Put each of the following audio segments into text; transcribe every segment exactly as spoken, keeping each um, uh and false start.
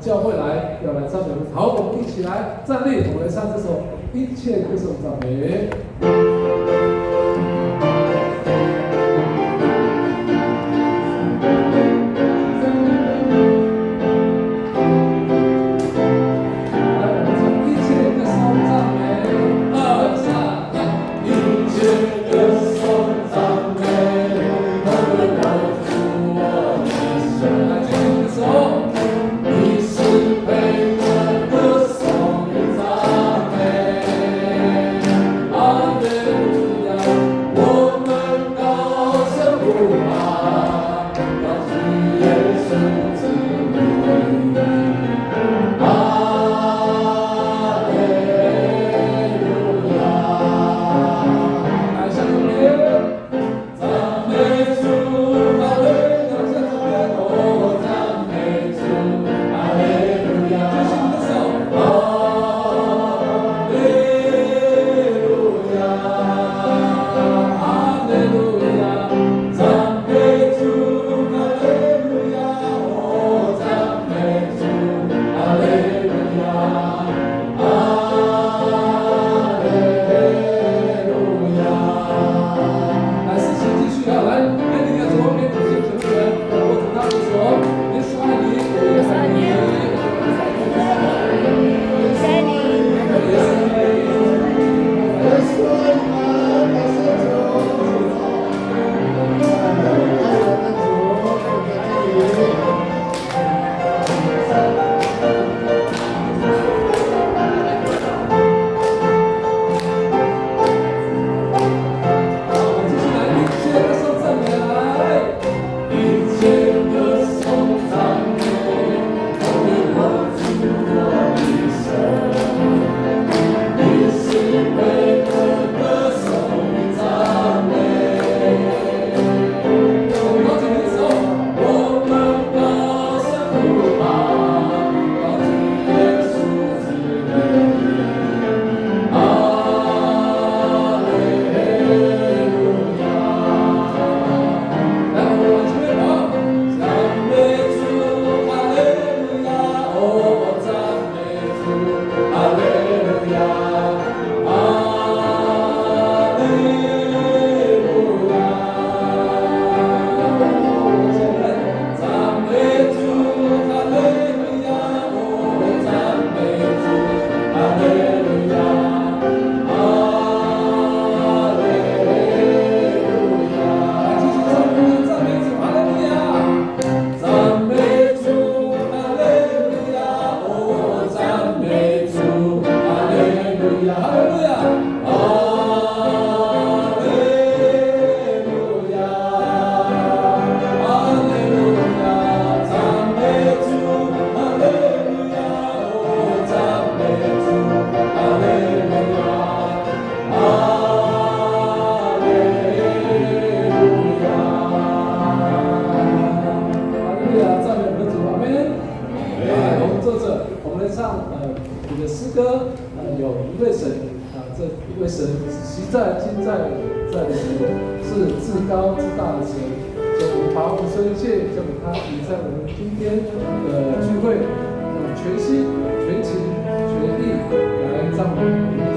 教会来，要来赞美。好，我们一起来站立，我们来唱这首《一切歌颂赞美》。来，我们唱《一切歌颂赞美》，二三。哈利路亚，赞美我们的主，阿们。来，我们坐着，我们来唱，呃，一个诗歌，呃，有一位神，啊，这一位神昔在、今在、在的神，是至高至大的神。所以我们把我们所有一切交给他，也在我们今天的聚会，用全心、全情、全意来赞美我们的主。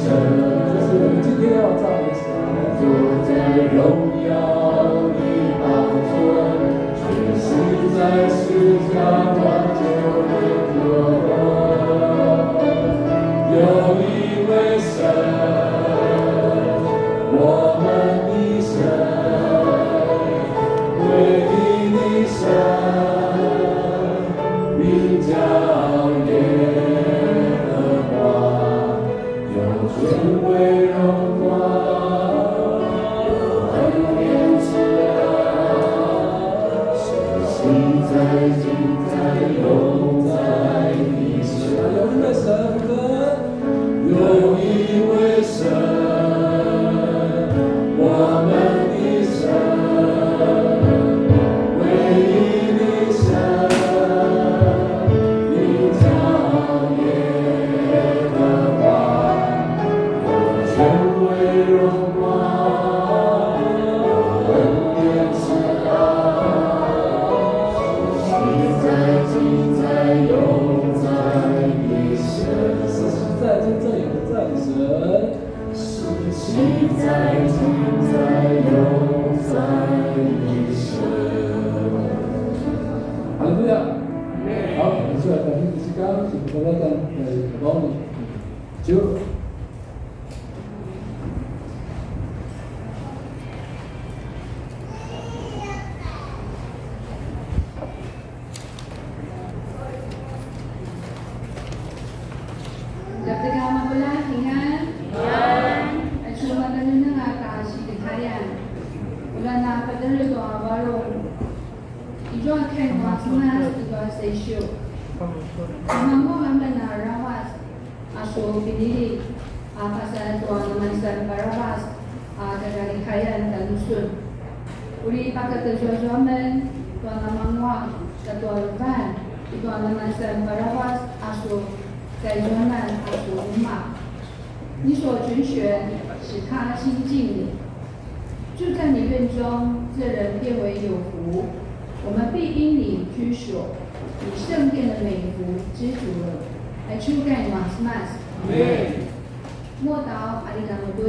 这是我们今天要赞美神的。哈利路亚。好，我们就来感谢主，请大家站在宝座。 Sure. Djavadjavay a mapuljat, 平安. 平安. Aicu a mapuljat a tja sinikayan. Ulja na patelju tua varung. Izua kai nua Cemas, izua sesiu. Namanguaq amen aravac a su pinili, a pasa tua namasan paravac a kakalikayan tjanusun. Uri pakatezuazua amen tua namanguaq katua levan, i tua namasan paravac a su kaizuanan a su umaq. 你所拣选，使他亲近你。住在你院中，这人便为有福。我们必因你居所，以圣殿的美福知足了。Aicu kai nua Cemas. Amen. 默祷，阿里嘎多。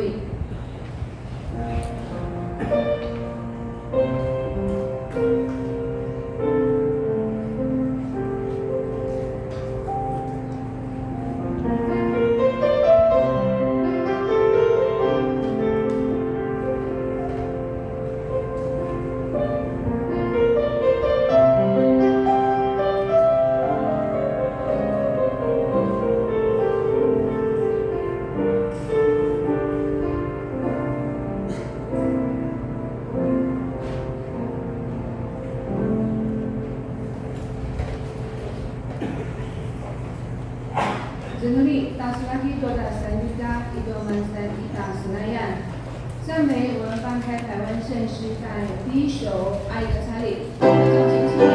Zenuli, ta selaki tua tja sanita i tua masan ita senayan. 赞美我们翻开台湾圣诗带第一首《爱的差旅》，我们掌声起立。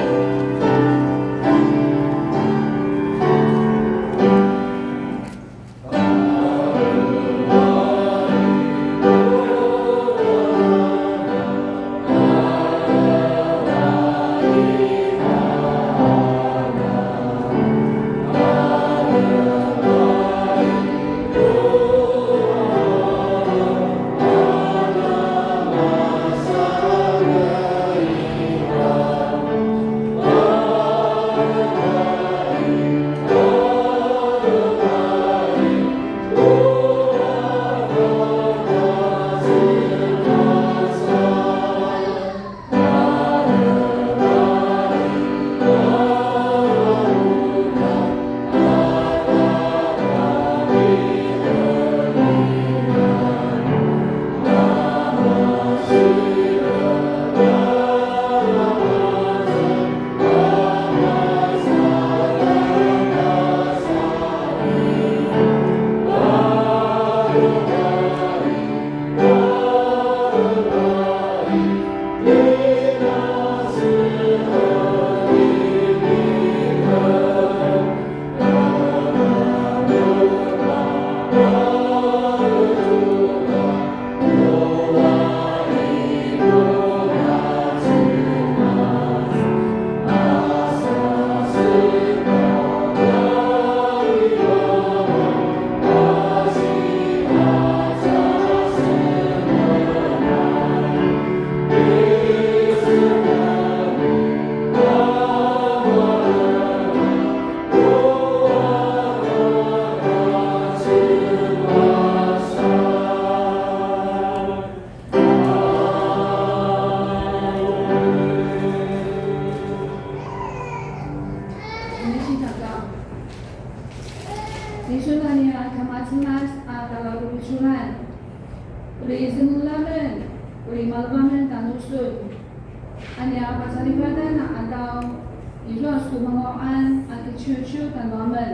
Uri izengel amen, uri maleva amen tjanusun. A nia pacalivatan a qadaw, izua su manguaqan a kiciuciu tjanuamen.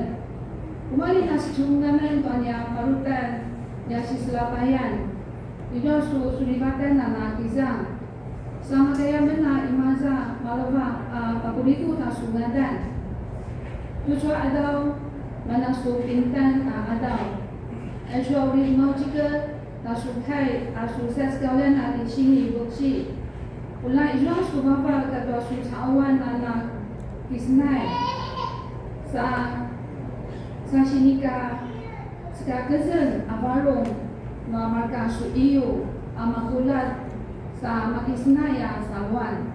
Kumalji a sicungan amen tua nia parutan, nia siselapayan. Izua su sulivatan a na kizang. Sa makaya amen a imaza maleva a pakuliku ta su ngadan. Tucu a qadaw, mana su pintan a qadaw. Aicu a uri maucikel ta su kai a su sasekauljan a ti Sini Vuci. Ula izua su vava katua su cauan a na kisenay. Sa, sa sinika sekakezeng a varung nua marka su iyu a makulat sa makisenay a sauan.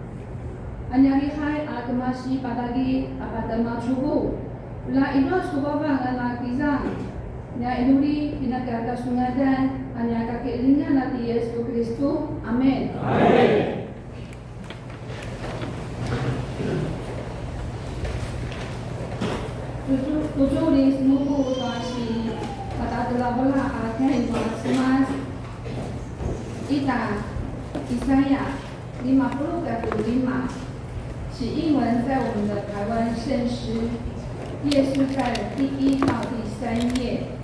A nia lihay a kemasi patagilj a patemacuvu. Ula izua su vava a na kizang. Nia inuli pinaka ta su ngadan a nia kakilingan a ti Yesu Kristu. Amen. Amen. Tucu, tucu uri semupu tua si patatelavela a kai nua Cemas. Ita, Isaya, lima puluh katua lima. 是英文在我们的台湾圣诗，页数在第一到第三页。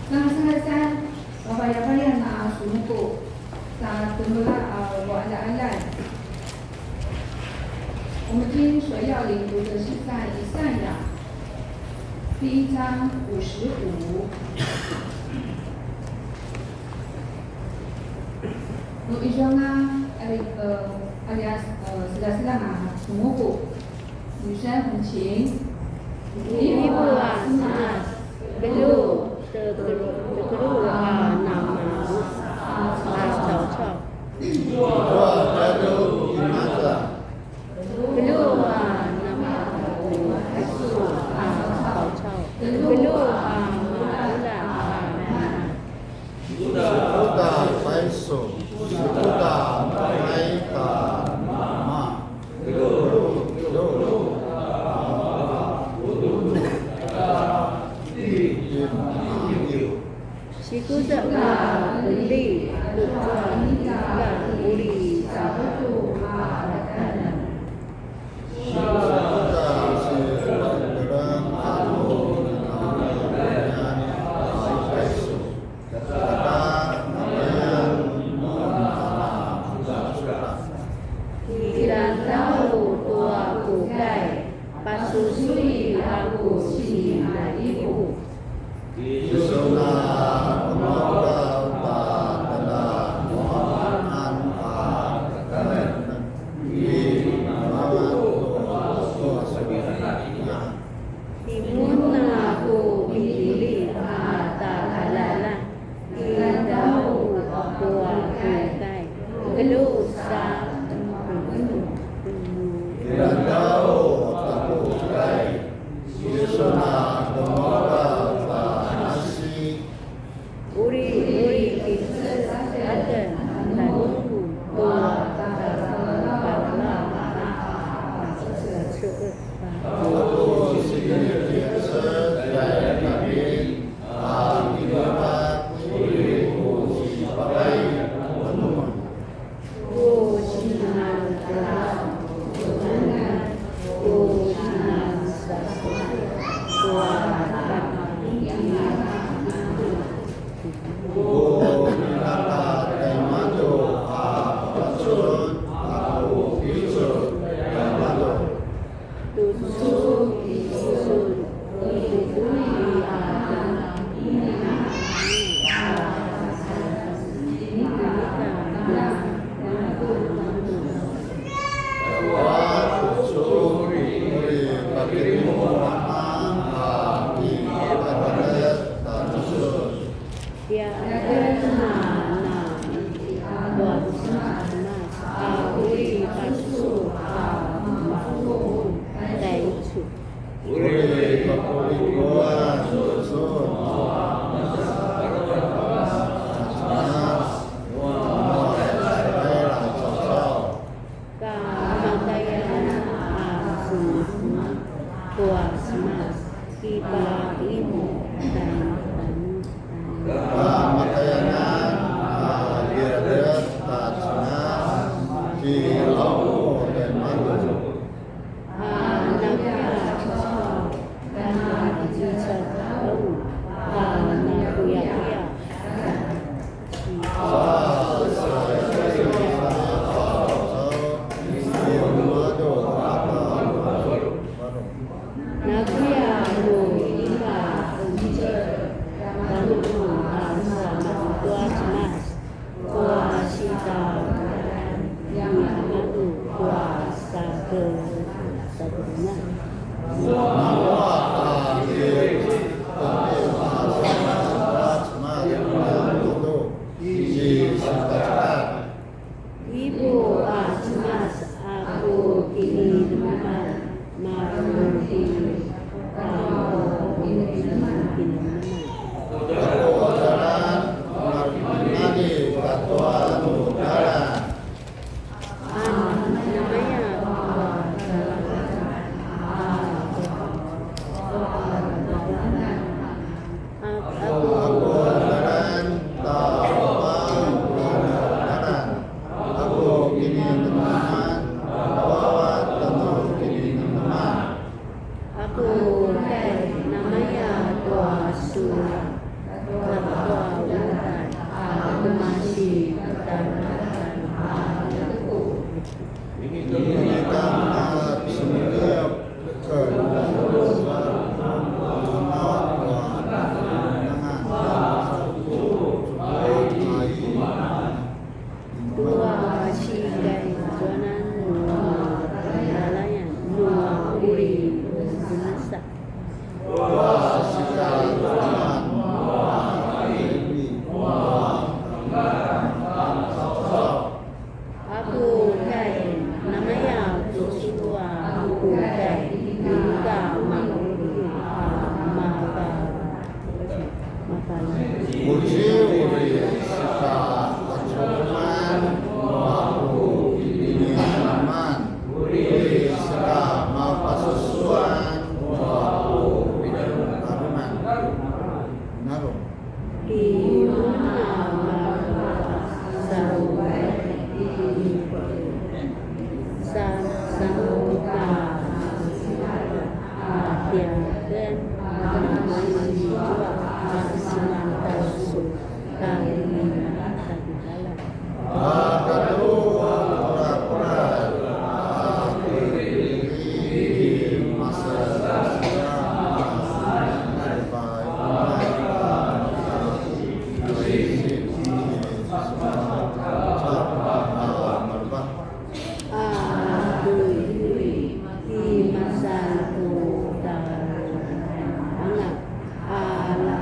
Sangasangasan, vavayavayan a semupu. Sa temela a uqaljaqaljan. 我们今天所要领读的是在以赛亚第一章五十五。 Nu izua anga, ali-, eh, alias, eh, silasilanga semupu. 女生，我们请。Ivu a Cemas, kelju, tekelju a namavu a caucau. Kelju a namavu a caucau. Kelju a maula a namavu. Sikuda paisu, sikuda paita ma. Sikuda a qeli, tucu a nika uri saputu a kakanen. Sikuda si Abraham a nu ina a paisu. Kilangdau tua ku kai, pasusui a ku sinaivu. Timun a ku piliqelji a taqaljaqaljan, kilangdau tua ku kai, kelju sa. Kilangdau tua ku kai, Yesu na kemuda ta nasi. Uri, uri kiceqaden tjanumun tua taqaljaqaljan a pacecel. Aku sinikiceq tjai kami, a, kinemeneman uri ku sipapay tjanumun. Ku sinan, ku sinan sasusu tua taqaljaqaljan. Ku pinaka tjaimadju a pacun, a ku picul tjaimadju. Tucu isun, tucu i a tjaimadju. Tua tucu uri pakirimu a, a, i a Tiaken a na tua Cemas a uri pasusu a mapuljat taicu. Uri papuljat sun a Cemas nua Israel a caucau. Ka matayan a Cemas, tua Cemas, kipaqinu tjanusun. Ivu a Cemas a ku kinemeneman, maru ki, a ku kinemeneman. Aku a dalan, maru ki katua nu dalan. A namaya tua dalan. A, aku. Aku a dalan, ta Avan a dalan. Aku kinemeneman, ta Avan a kinemeneman. Aku kai namaya tua su, katua uta, aku masi kutananan. Ini kama sumiliu. Tua sikaituanan nua kalayan nua uri nasa. Aku kai namaya tucu a aku kai, inika maqulu a maka, maka. Uzi uri sika acuman aku kinemeneman, uri sika mapasusuan aku kinemeneman. Naru. Timun a maru sa, sa, sa, a tiaken a masi tua a semantasu ta ina ta kilalan. A ku uri imasan ku tjara anga. Ala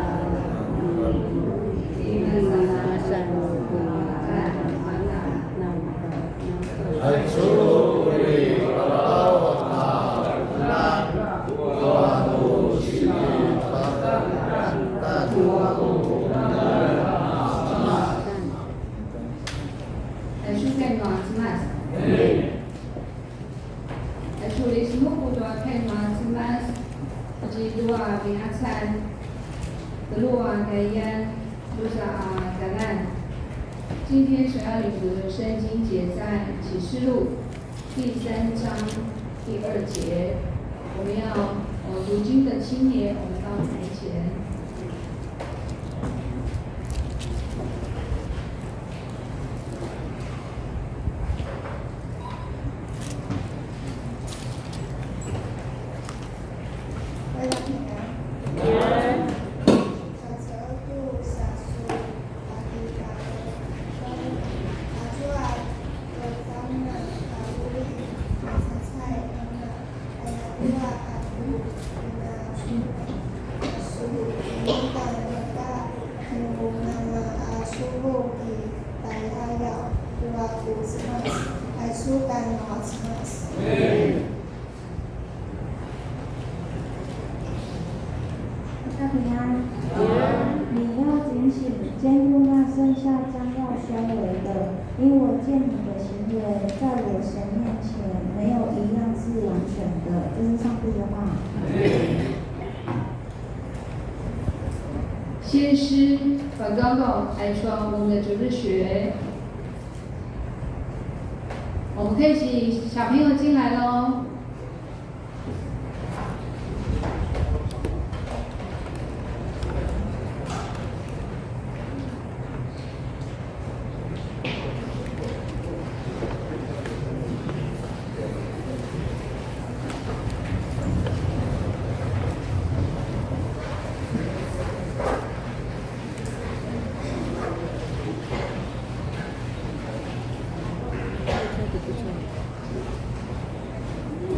ku uri imasan ku tjara anga. Nampa, nampa. Aicu kai nua Cemas. Aicu lisimuku tua kai nua Cemas, uri tua vingacan, telua a kayan, drusa a kalan. 今天神要领读的圣经节在启示录第三章第二节。我们要，呃，读经的青年，我们到台前。 大家平安。你要警醒，坚固那剩下将要衰微的，因我见你的行为在我神面前没有一样是完全的。这是上帝的话。先师反刚刚来说我们的主日学，我们可以请小朋友进来喽。 不错，不错。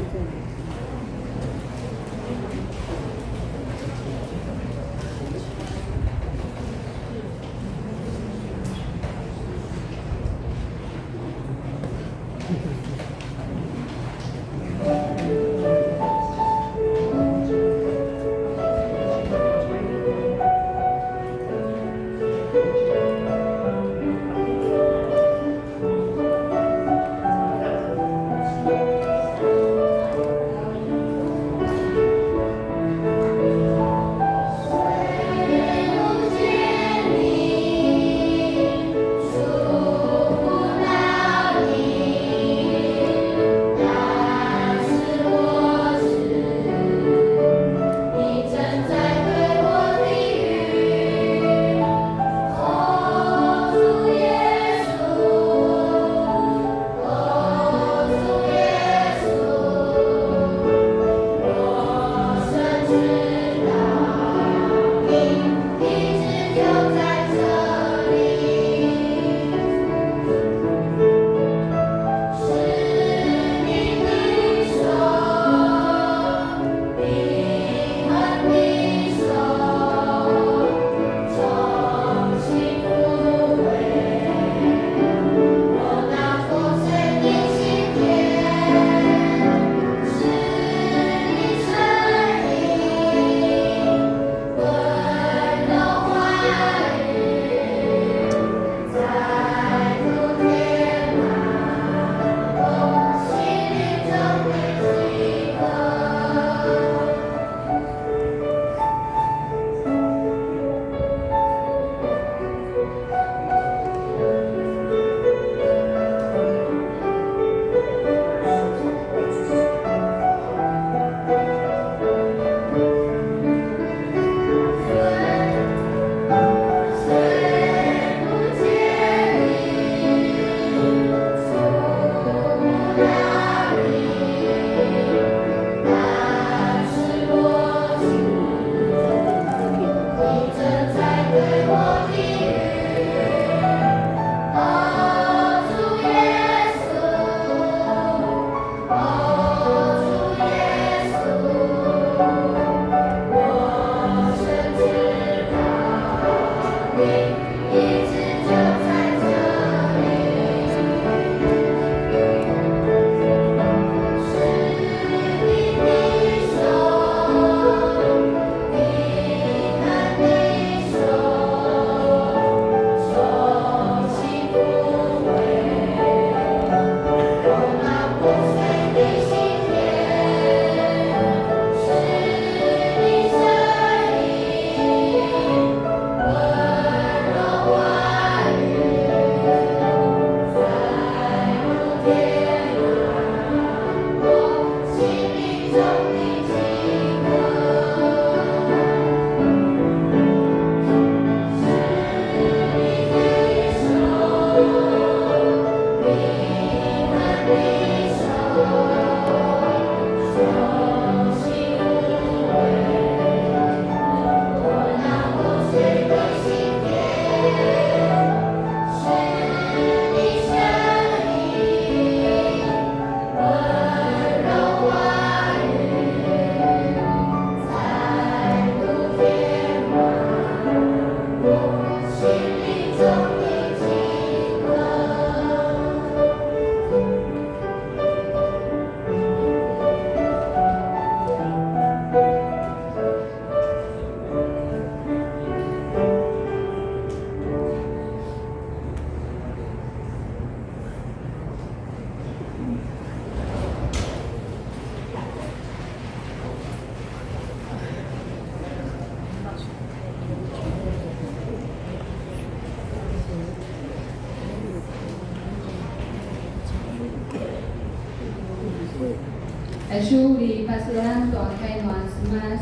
Aicu uri paselan tua kai nua Cemas.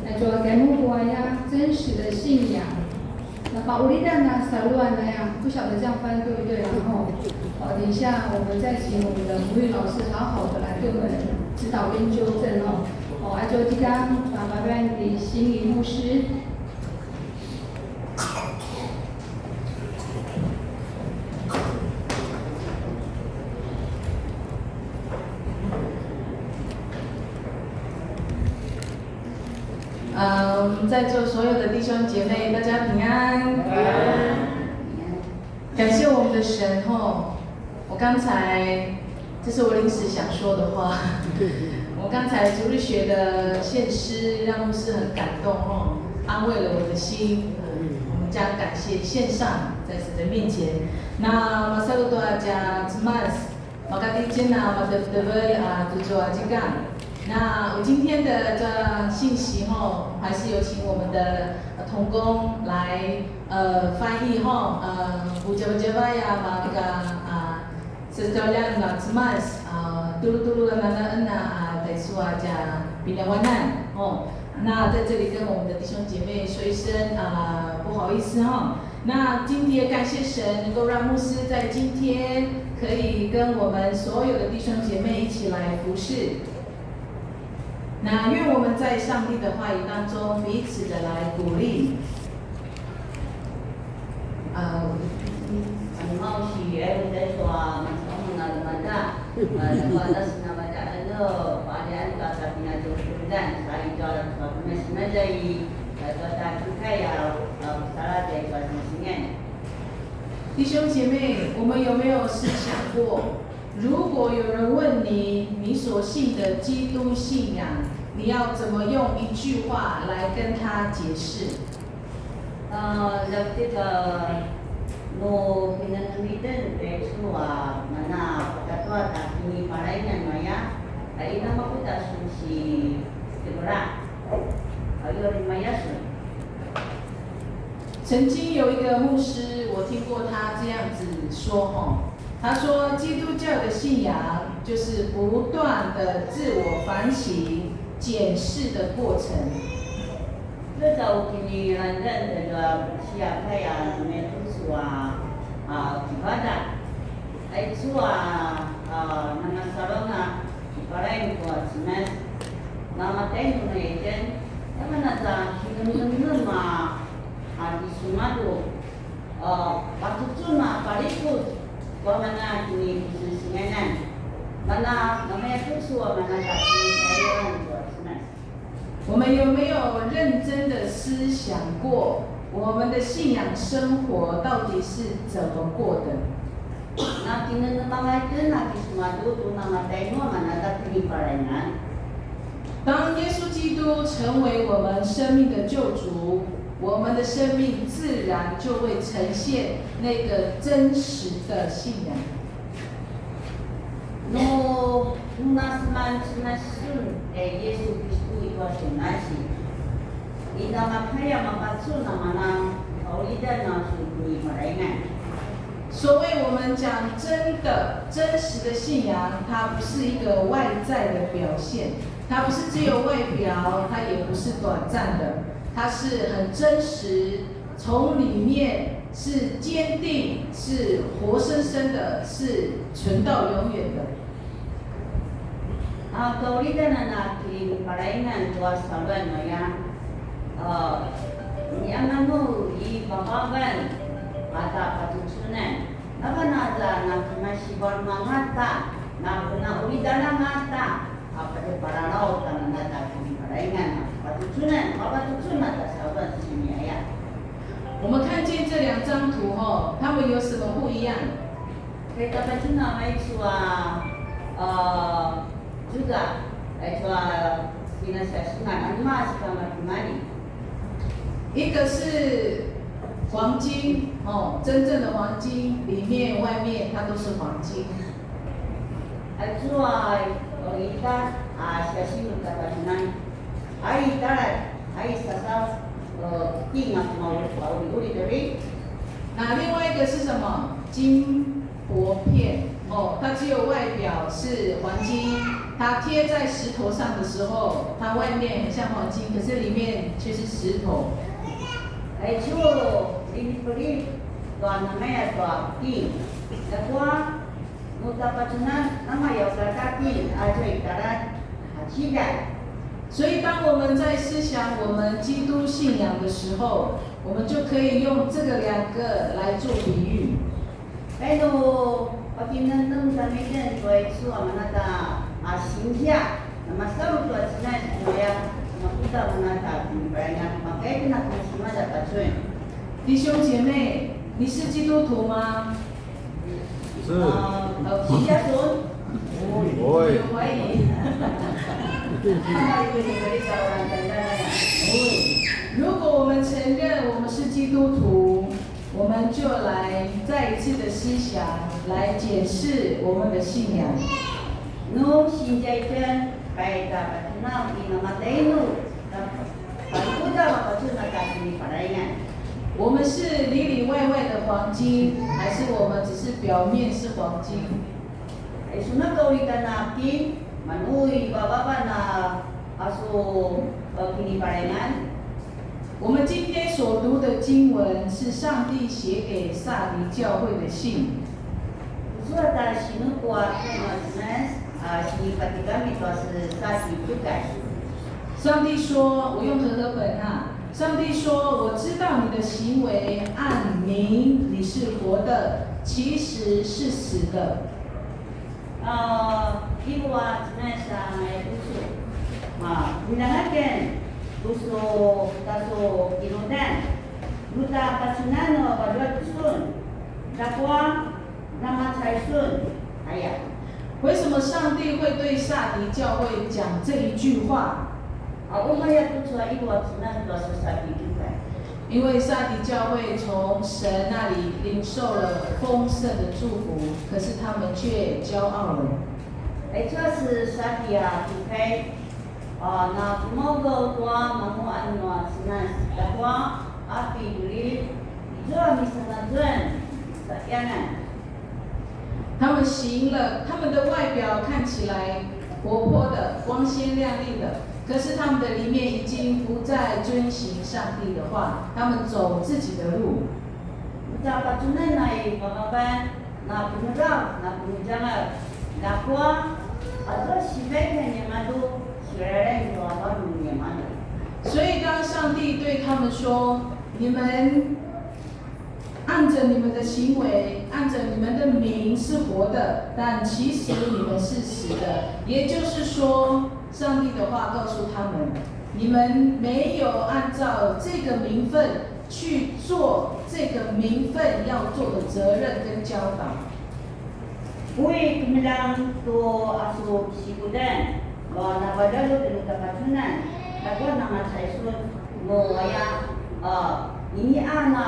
Aicu a kai muku aya 真實的信仰. 那把 ulidan a saluan 那樣，不曉得這樣翻對不對啦吼。好，等一下我們再請我們的母語老師好好的來給我們指導跟糾正哦。哦，啊，就這樣，麻煩你心理牧師。呃，我们在座所有的弟兄姐妹，大家平安。平安。感谢我们的神吼，我刚才，这是我临时想说的话。我刚才主日学的献诗让牧师很感动吼，安慰了我的心。我们将感谢献上在神的面前。那 masalu tua tja Cemas, makatjitjen a matevetevelj a tucu a zikang. 那我今天的这信息吼，还是有请我们的呃同工来呃翻译吼，呃，ku djavadjavay a maka a Sesalian na Cemas, a, tulu-tulu a nanaen a, a, taicu a tja pinyawanan. 哦，那在这里跟我们的弟兄姐妹说一声，啊，不好意思哈。那今天感谢神能够让牧师在今天可以跟我们所有的弟兄姐妹一起来服侍。那愿我们在上帝的话语当中彼此的来鼓励。 Qemauci, aicu a macaqamen a ljemada, ljakua ta sinamadaqelju, paqalian tua tja pinatjurutjurutan, sa i tua tja pinasimadjai, tua tja kinkaya, saladj i tua sinisingan. 弟兄姐妹，我们有没有思想过，如果有人问你，你所信的基督信仰，你要怎么用一句话来跟他解释？ A, ljakua tja nu kinemenem itjen tucu a mana pakatua ta kiniparaingan maya, a ina makuda su si tjevela, a uri maya sun. 曾经有一个牧师，我听过他这样子说吼，他说基督教的信仰就是不断的自我反省、检视的过程。 Tucu a kinilangdan tua siakai a namaya tucu a, a, kivadaq. Aicu a, a, namasalu anga kiparain tua Cemas. Namatainu na itjen, namana tja kinemenem a, a, kisu madu, a, patucu a palikuz tua mana kinipusinsinganan. Mana, namaya tucu a mana tja kinilangdan tua Cemas. 我们有没有认真的思想过，我们的信仰生活到底是怎么过的？ Na kinemenem anga itjen a kisu madu tu namatainu a mana tja kiniparaingan. 当耶稣基督成为我们生命的救主，我们的生命自然就会呈现那个真实的信仰。 Nu, nu naseman Cemas sun, e, Yesu Kristu i tua su nasi. Ina makaya mapacun a mana, a, ulidan a su kiniparaingan. 所谓我们讲真的、真实的信仰，它不是一个外在的表现，它不是只有外表，它也不是短暂的，它是很真实，从里面是坚定，是活生生的，是存到永远的。 A, kaulidan a na kiniparaingan tua saluan aya. A, ni amanu i vavavan a tja patucunan. Navan aza na kimasivarung angata, na, na ulidan angata, a, pada paranaw ta mana tja kiniparaingan a patucunan, papatucunan ta saluan sini aya. 我们看见这两张图吼，它们有什么不一样？ Kaya tapacun a maicu a, a, juga, aicu a kinasiasingan, anema sika matimali. 一个是黄金，哦，真正的黄金，里面外面它都是黄金。 Aicu a, o, ita, a, siasingan tapacunan. Ai taladj, ai sasaw, e, kinga maulipauliuli. 那另外一个是什么？金箔片。哦，它只有外表是黄金，它贴在石头上的时候，它外面很像黄金，可是里面却是石头。Aicu, linipelip, tua namaya tua king. Ljakua, nu tapacunan, namaya tua king, aza i taladj, a, ciga. 所以，当我们在思想我们基督信仰的时候，我们就可以用这个两个来做比喻。 Kainu, pakinemnem tjanuitjen tua aicu a mana tja, a, sinzia, namasalu tua Cemas tua, nakuda mana tja kiniparaingan, makaitjen a kinasimadja pacun. 弟兄姐妹，你是基督徒吗？ 是。啊，好，请下手。我也怀疑。看到一个你们的小人等等那样。如果我们承认我们是基督徒，我们就来再一次的思想，来检视我们的信仰。 Nu sinzia itjen, pai ta patjenaw i namatainu, ta paikuda mapacun a ta siniparaingan. 我们是里里外外的黄金，还是我们只是表面是黄金？ Aicu naka uri tjanakin, manu i vavavan a su, e, kiniparaingan. 我们今天所读的经文是上帝写给撒狄教会的信。 Tucu a ta sinupu a Cemas, a, sinipatigami tua se Sati tjukai. 上帝说，我用和合本哈，上帝说，我知道你的行为暗明你是活的，其实是死的。 A, ivu a Cemas a ngai tucu. A, pinangaken tucu ta su kinudan. Nu tja pacunan a valuat sun. Ljakua namacay sun aya. 为什么上帝会对撒狄教会讲这一句话？ A, umaq a tucu a ivu a Cemas tua se Sati tjukai. 因为撒狄教会从神那里领受了丰盛的祝福，可是他们却骄傲了。 Aicu a se Sati a tjukai, a, na kumaugaw tua manguaq nua Cemas, ljakua a pi djuli, izua misanazuan, sa iyanan. 他们行了，他们的外表看起来活泼的、光鲜亮丽的，可是他们的里面已经不再遵行上帝的话，他们走自己的路。 Nu tja pacunan a i vavavan, na penerav, na penuzangal, ljakua, azua sivaikan niamadju, sirareng tua varung niamadju. 所以当上帝对他们说：“你们 按着你们的行为，按着你们的名是活的，但其实你们是死的。”也就是说，上帝的话告诉他们，你们没有按照这个名分去做这个名分要做的责任跟教导。 Ui kemeljang tu a su sikudan, nua na valjaljut nu tja pacunan, ljakua namacay sun, nu aya, a, ini a na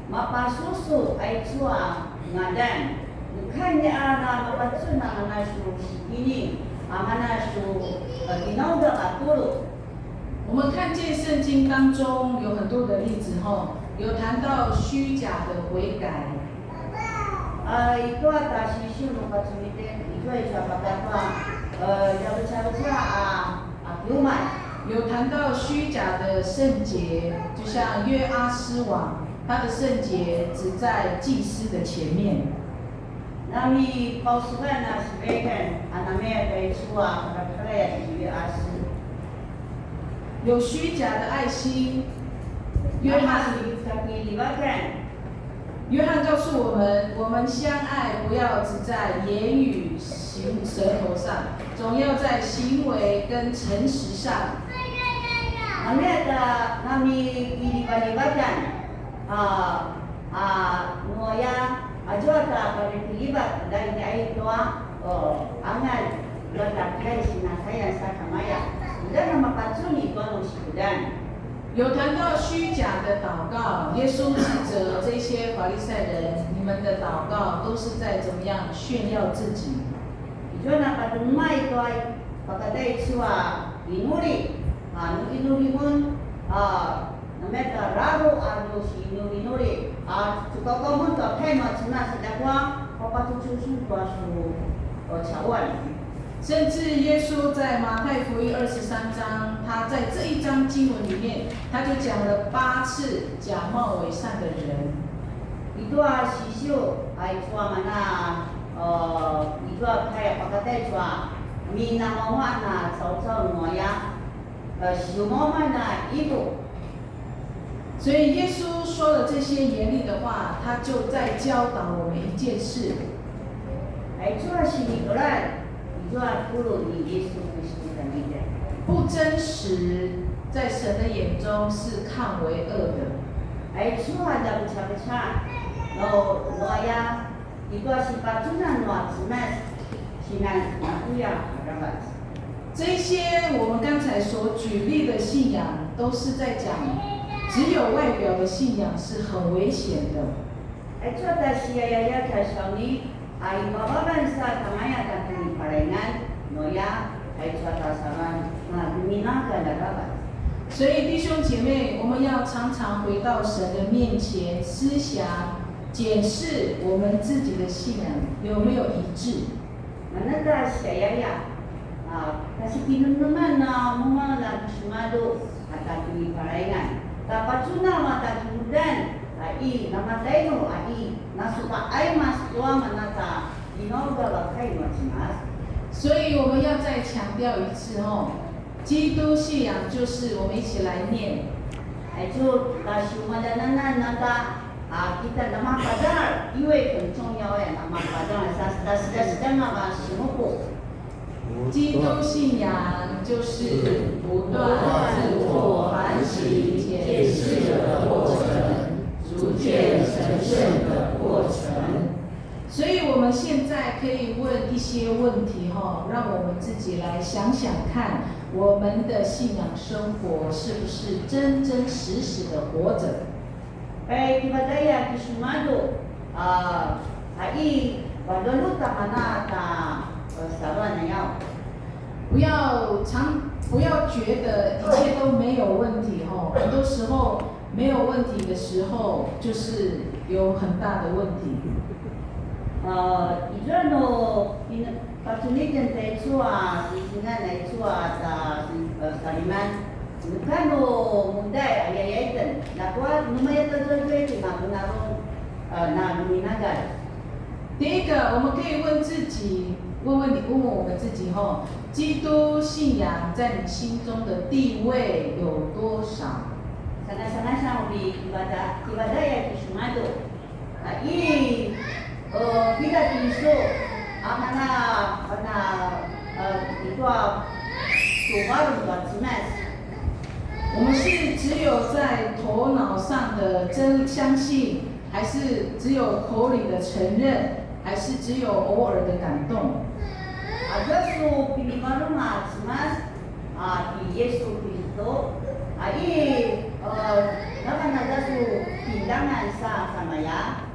mapasusu aicu a ngadan, nu kai ini a na mapacun a mana su sikini, a mana su, a, kinauda a tulu. 我们看见圣经当中有很多的例子吼，有谈到虚假的悔改。 A, i tua ta sisiu nu pacun itjen, izua izua pakata, e, ljavecaveca a, a kiumalj. 有谈到虚假的圣洁，就像约阿施王，他的圣洁只在祭司的前面。 Namipausuvan a sivaikan, a namaya taicu a pakapakalaya ti Yuasi. 有虚假的爱心。约翰， Namasi kakilivakan. 约翰告诉我们，我们相爱不要只在言语、行，舌头上，总要在行为跟诚实上。 Namaya ta namikilivalivakan, a, a, nu aya, azua ta parekilivat, dai dai tua, o, angal, tua ta kai sinasayan sakamaya. Uda namapacuni tua nu sikudan. 有谈到虚假的祷告，耶稣斥责这些法利赛人，你们的祷告都是在怎么样炫耀自己？ Izua na patemai tua pakataicu a inuli, a, nu inuli mun, a, nameta raru a nu sinulinuli, a, cukaukaw mun tua kai nua Cemas, ljakua papatucu sun tua su, o, cawan. 甚至耶稣在马太福音二十三章，他在这一章经文里面，他就讲了八次假冒为善的人。 Izua sisiu, a, izua mana, e, izua kai pakataicu a minamauan a caucau nu aya, e, siumauan a ivu. 所以耶稣说了这些严厉的话，他就在教导我们一件事。 Aicu a sinikeljang, izua tulu ni Yisu Kristu tjanuitjen. 不真实在神的眼中是看为恶的。 Aicu a ljavecaveca, nu, nu aya, i tua sipacunan nua Cemas, sinan nakuya aravac. 这些我们刚才所举例的信仰，都是在讲，只有外表的信仰是很危险的。 Aicu a ta siayaya tjasauni, a i vavavan sa tjangaya ta kiniparaingan, noya, aicu a ta savan, na, minaka na ravat. 所以弟兄姐妹，我们要常常回到神的面前，思想、检视我们自己的信仰有没有一致。 Manata siayaya, a, kasikinemeneman a mumal a kisemadu a ta kiniparaingan. Ta pacuna a ta kinudan, a i, namatainu, a i, nasupaqaimas tua manata, inauga vakai nua Cemas. 所以我们要再强调一次哦，基督信仰就是我们一起来念。 Aicu, kasiumalananan nata, a, kita namapazar, iwe kencong yawe, namapazar, sa, sa, sa, sa, sa, sa, sa, sa, 基督信仰就是不断自我反省、检视的过程，逐渐成圣的过程。 所以我们现在可以问一些问题哈，让我们自己来想想看，我们的信仰生活是不是真真实实的活着？ Pai kivadaya kisemadu, a, a i, valualuta mana ta, e, saluan ayau. 不要常，不要觉得一切都没有问题吼，很多时候没有问题的时候，就是有很大的问题。 A, izua nu, in, pacuniken taicu a, sisingan aicu a, ta, sin, e, saliman. Neka nu mudai, ayayai ten. Ljakua, nu maya tazuazua i tjen a, na, e, na, nu minagal. 第一个，我们可以问自己，问问你，问问我们自己吼，基督信仰在你心中的地位有多少？ Sangasangasan uri kivada, kivadaya kisemadu. A, i, e, pida ti Yisu, a, mana, mana, e, itua, tu varung tua Cemas. 我们是只有在头脑上的真相信，还是只有口里的承认，还是只有偶尔的感动？ Azua su pinivarung a Cemas, a, ti Yisu Kristu, a, i, e, nakan azua su pindangan sa samaya,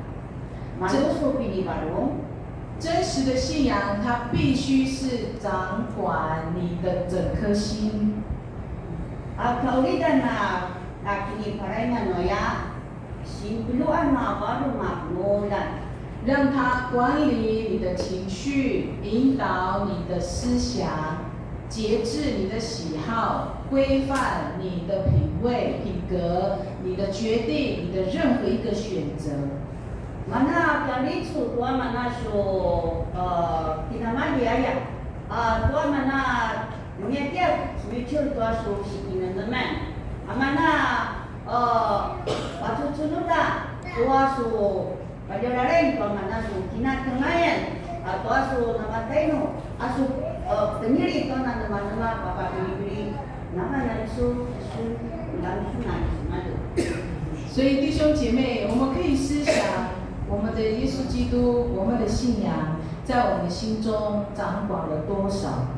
manu su pinivarung. 真实的信仰，它必须是掌管你的整颗心。 A, kaqulidan a, a kiniparaingan noya, sinpuluan a varung a ngulan. 让它管理你的情绪，引导你的思想，节制你的喜好，规范你的品味、品格、你的决定、你的任何一个选择。 Mana kalicu tua mana su, e, kinamali aya. A, tua mana, nungetjek, suicul tua su sikinemeneman. A mana, e, pacucunuda tua su Paljalaling tua mana su kinatengayan, a tua su namatainu, a su, e, penili tua nanemanema papapilipili, namana su, su, ulangsuna su madu. 所以弟兄姐妹，我们可以思想我们的耶稣基督，我们的信仰在我们心中掌管了多少？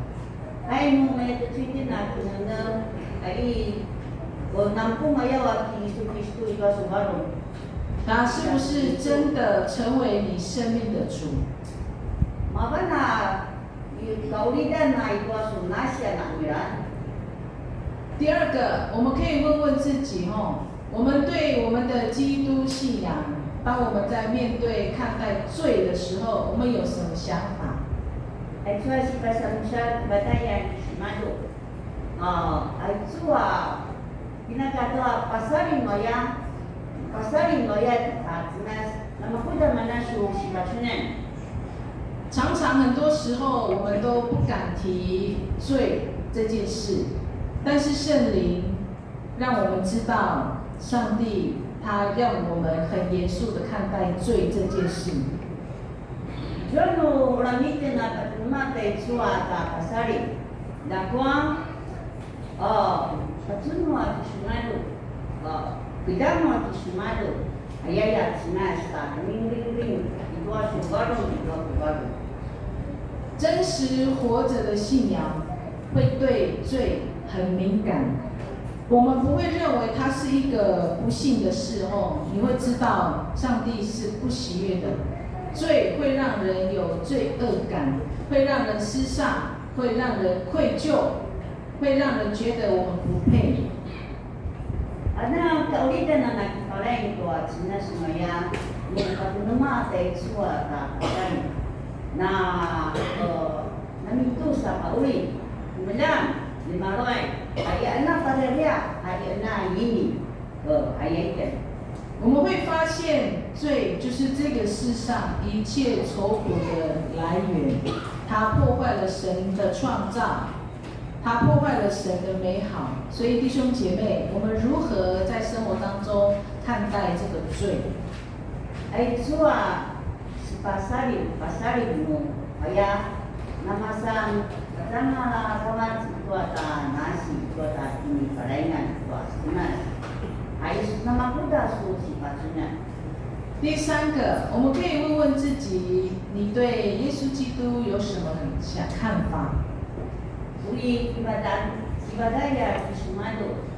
Ai, nu maya tucu itjen a kinenetj, ai, o, nampung aya a ki Yisu Kristu i tua su varung. 他是不是真的成为你生命的主？ Mavan a, i, kaqulidan a i tua su nasian a ira. 第二个，我们可以问问自己吼，我们对我们的基督信仰，当我们在面对看待罪的时候，我们有什么想法？ Aicu a sipasamusa kivadaya kisemadu. A, aicu a, pinaka tua pasalin noya, pasalin noya, a, Cemas, namakuda mana su sipacunan. 常常很多时候我们都不敢提罪这件事，但是圣灵让我们知道，上帝他让我们很严肃的看待罪这件事。 Zua nu lamiten a patunuma taicu a ta pasali. Ljakua, o, pacunu a kisemadu, o, kidamu a kisemadu, ayaya Cemas ta ringringring i tua su varung, i tua su varung. 真实活着的信仰会对罪很敏感。我们不会认为它是一个不幸的事哦，你会知道上帝是不喜悦的。罪会让人有罪恶感，会让人失丧，会让人愧疚，会让人觉得我们不配。 Ana kaulidana na kipalaing tua Cemas maya, nu katunuma ta icua ta pasan. Na, eh, namitu sa pauli, kemeljang, limaruay, a i ana padaria, a i ana ini, eh, a i aiken. 我们会发现，罪就是这个世上一切愁苦的来源，它破坏了神的创造，它破坏了神的美好。所以，弟兄姐妹，我们如何在生活当中看待这个罪？ Aicu a sipasaliw, pasaliw nu aya, namasan, kacangala kamac tua ta nasi tua ta kinipalaingan tua Cemas. Ais namakuda su sipacunan. 第三个，我们可以问问自己，你对耶稣基督有什么想看法？ Uri kibadan, kibadaya kisemadu,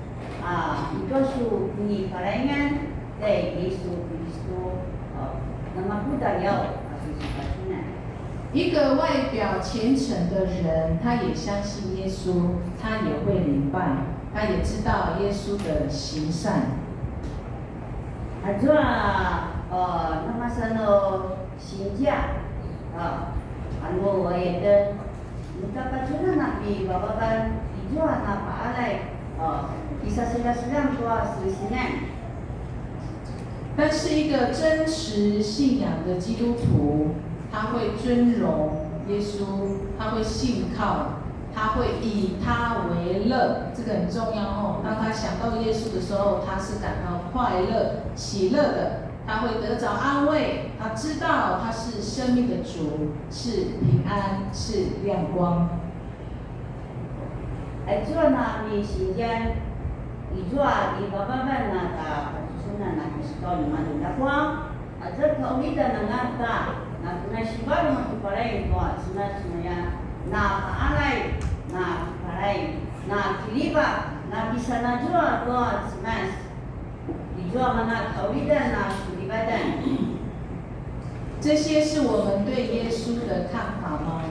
a, itua su kinipalaingan, tai Yesu Kristo, a, namakuda yau, a, su sipacunan. 一个外表虔诚的人，他也相信耶稣，他也会礼拜，他也知道耶稣的行善。 Azua, a, namasan nu sinzia, a, anu ayeten, nu tja pacunan a pi vavavan, izua na paalay, a, kisasilasilan tua singsingan. 但是一个真实信仰的基督徒，他会尊荣耶稣，他会信靠，他会以他为乐，这个很重要哦。当他想到耶稣的时候，他是感到快乐、喜乐的，他会得着安慰，他知道他是生命的主，是平安，是亮光。 Aicu a na misinzia, izua i vavavan a tja pacunan a Kristo nimadju. Ljakua, aza kaulidjan angata, na ku na sivarung a ku palay tua Cemas maya, na paalay, na palay, na kiliva, na kisanazua tua Cemas. Izua mana kaulidjan a sulivatjan. 这些是我们对耶稣的看法吗？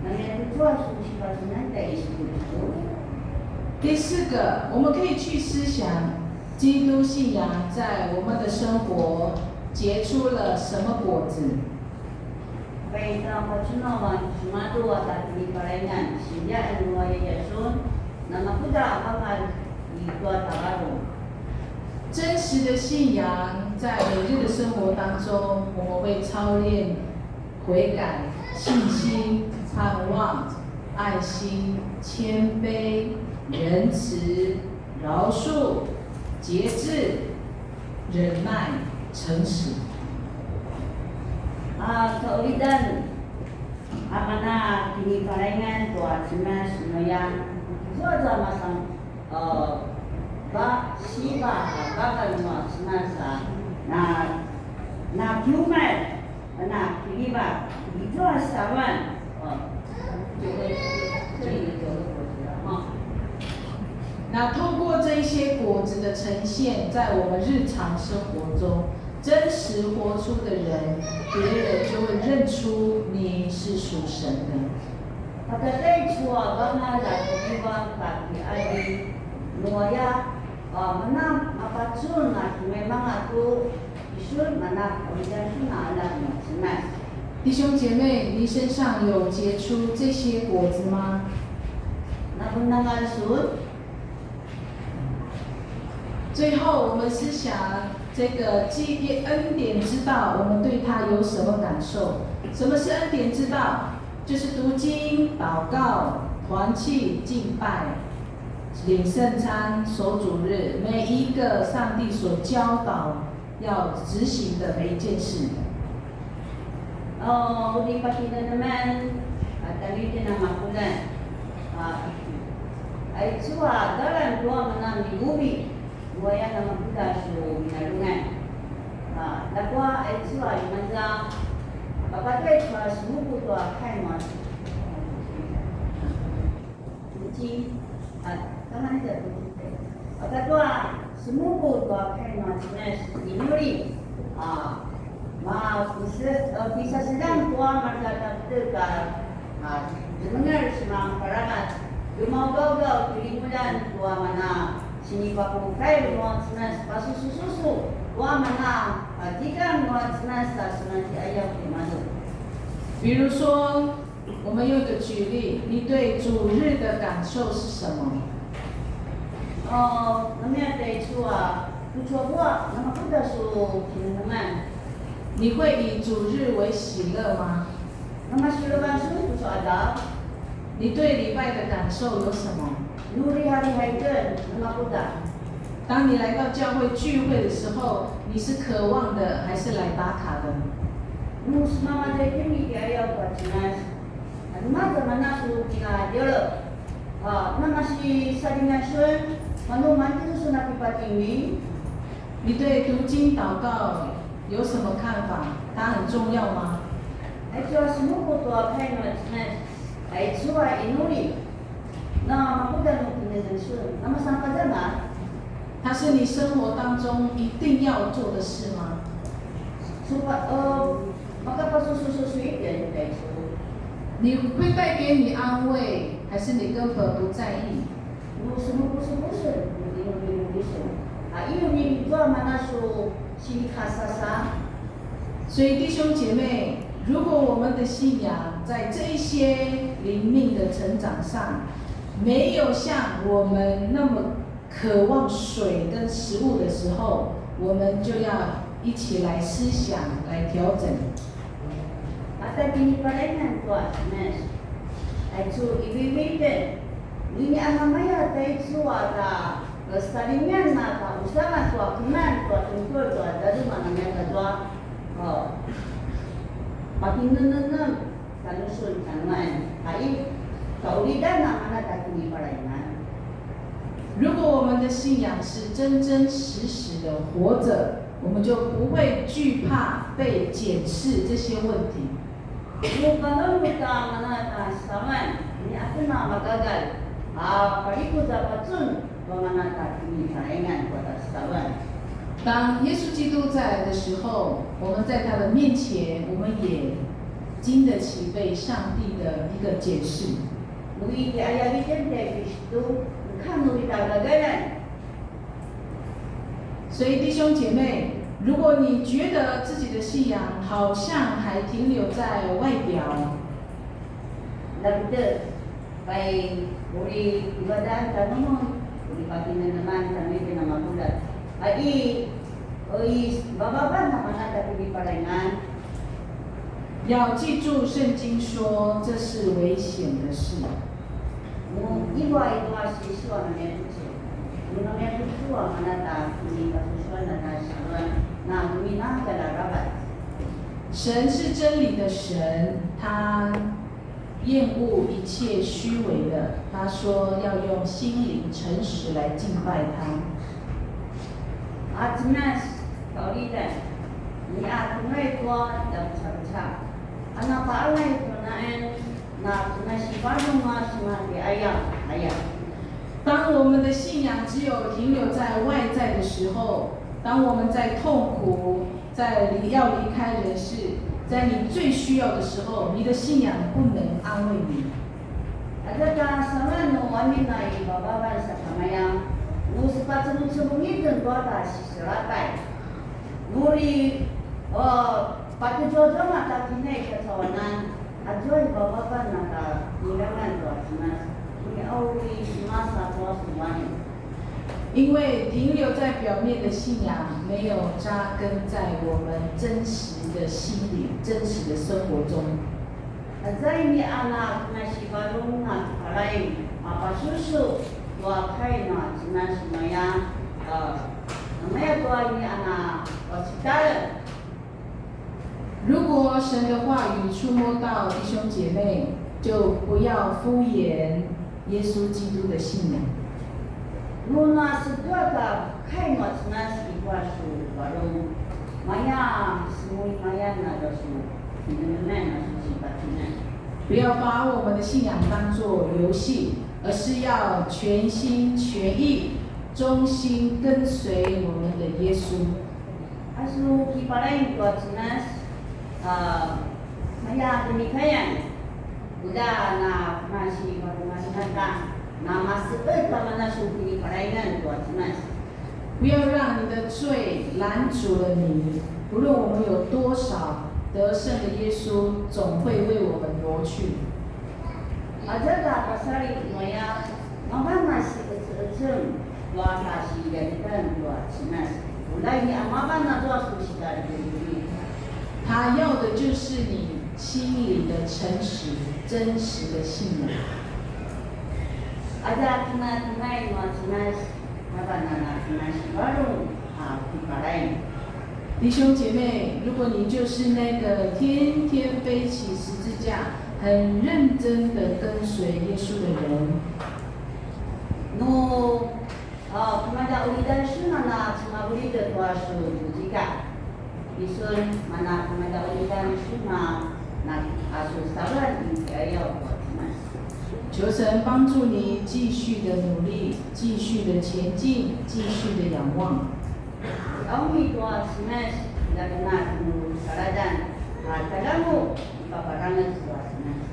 Namaya tucu a su sipacunan ta Yesu Kristo. 第四个，我们可以去思想基督信仰在我们的生活结出了什么果子。 Pai ta pacuna a sumatu a ta kinipalaingan, sinzia anu a yasun, namakuda a vangal i tua tavarung. 真实的信仰在每日的生活当中，我们会操练悔改、信心、盼望、爱心、谦卑、仁慈、饶恕、节制、忍耐、诚实。 A, kaulidjan, a mana kinipalaingan tua Cemas nuya, izua za masan, a, ba, siva, a, bakan nua Cemas a, na, na kiumal, na kiliva, izua savan, a, 那透过这一些果子的呈现，在我们日常生活中，真实活出的人，别人就会认出你是属神的。 Pakataicu a vangal a kiliva kakiali nuaya, a, mana mapacun a kimaimanga tu isun mana kaulidjan sun a anak nua Cemas. 弟兄姐妹，你身上有结出这些果子吗？ Napunanga sun. 最后，我们思想这个基恩典之道，我们对它有什么感受？什么是恩典之道？就是读经、祷告、团契、敬拜、领圣餐、守主日，每一个上帝所教导要执行的每一件事。 O, uri pakinemenemen, a, tjanuitjen a mapuljat. A, aicu a, dalan tua mana migubi, nuaya namakuda su minalungan. A, ljakua aicu a imaza, papatay tua sumupu tua kai nua. Tuci, a, kamanita tuci. Katua semupu tua kai nua Cemas inuli, a, ma, pisa-, a, pisaseljang tua mareka tja, a, zemenger seman paravac, gemaugaugau kilimuljan tua mana sinipapukai nua Cemas, pasusususu tua mana, a, tikan nua Cemas, a, seman ti ayau timadju. 比如说，我们用一个举例，你对主日的感受是什么？ O, namaya taicu a tucu a buaq, namakuda su kinemeneman? 你会以主日为喜乐吗？ Namasilevan sun tucu a qadaw? 你对礼拜的感受有什么？ Nu riharihaiden, namakuda? 当你来到教会聚会的时候，你是渴望的还是来打卡的？ Nu semamadai kemi ti ayau tua Cemas, a, nu maza mana su kinadjele? A, namasi salingan sun, manu mantjez sun a kipatingmi? 你对读经祷告有什么看法？它很重要吗？ Aicu a semupu tua kai nua Cemas, aicu a inuli, namakuda nu kinemeneman sun, namasan pazangal? 它是你生活当中一定要做的事吗？ Supa, e, makapasusususu itjen taicu. 你会带给你安慰，还是你根本不在意？ Nu semupusupusun, nu inuinulisun, a, iyu ni izua mana su sinikasasa? 所以弟兄姐妹，如果我们的信仰在这一些灵命的成长上，没有像我们那么渴望水跟食物的时候，我们就要一起来思想，来调整。 Ata kiniparaingan tua Cemas, aicu ivivi itjen, nu ini a namaya taicu a ta, e, salingan a ta usangan tua keman tua tungkul tua taduma namaya ta tua, o, pakinenengan, tanusun, tanuan, ai, kaulidan a mana ta kiniparaingan. 如果我们的信仰是真真实实的活着，我们就不会惧怕被检视这些问题。 Nu panunuta mana ta saman, ni atena magagal, a, parikuza pacun, tua mana ta kiniparaingan tua ta saman. 当耶稣基督再来的时候，我们在他的面前，我们也经得起被上帝的一个检视。 Nu i ti ayaviten ti Kristu, nu kanu ita gagalan. 所以弟兄姐妹，如果你觉得自己的信仰好像还停留在外表， Nakuda, pai, uri ibadan tanumun, uri pakinemeneman tanuitjen a mapuljat. Ai, oi, bababan a mana ta kiniparaingan. 要记住，圣经说这是危险的事。 Nu iwa iwa sisua namaya tucu. Nu namaya tucu a mana ta kinipasusuan a ta saluan, na kuminaka la rabat. 神是真理的神，他厌恶一切虚伪的，他说要用心灵诚实来敬拜他。 A Cemas, kaulidan, ni a tungai tua tjavucavuca, a na paalai tua naen, na tungai sivarung a sumati aya, aya. 当我们的信仰只有停留在外在的时候，当我们在痛苦，在离，要离开人世，在你最需要的时候，你的信仰不能安慰你。 Aza ta saman nu amin a i bababan sakamaya, nu sepacevungcevung itjen tua ta siselatay. Nu uri, o, patjezuazua ta kinai kacawanan, azua i bababan a ta kinangan tua Cemas, nu uri semasa tua sumanin. 因为停留在表面的信仰没有扎根在我们真实的心里、真实的生活中。 Aza ini a na kinasivarung a kalaing a pasusu tua kai nua Cemas maya, a, namaya tua ini a na pasitalen. 如果神的话语触摸到弟兄姐妹，就不要敷衍耶稣基督的信仰。 Nu na seduak a kai nua Cemas i kua su varung, maya semulimayan a su kinemeneman a su sipacungan. 不要把我们的信仰当作游戏，而是要全心全意忠心跟随我们的耶稣。 Asu kipalaing tua Cemas, a, maya kinikayan, uda na masi parumasinata, na maseet kamana su kinipalaingan tua Cemas. 不要让你的罪拦阻了你，无论我们有多少得胜的耶稣，总会为我们夺去。 Azua ta pasaliw nuaya, mavan a si'ece'eceng tua ta si'alja'aljan tua Cemas. Ulja nia mavan azua su si'alja'aljan. 他要的就是你心里的诚实、真实的信仰。 Aza kimatimain nua Cemas, mavan a na Cemas varung a kipalaing. 弟兄姐妹，如果你就是那个天天背起十字架、很认真的跟随耶稣的人， Nu, a, kemalja ulidan sun a na cemavulid tua su zuzika. Isun mana kemalja ulidan sun a na, a, su saluan i ayaw tua Cemas. 求神帮助你继续的努力，继续的前进，继续的仰望。 Aumi tua Cemas, ljakena nu saladan, a, talamu, ipaparangez tua Cemas.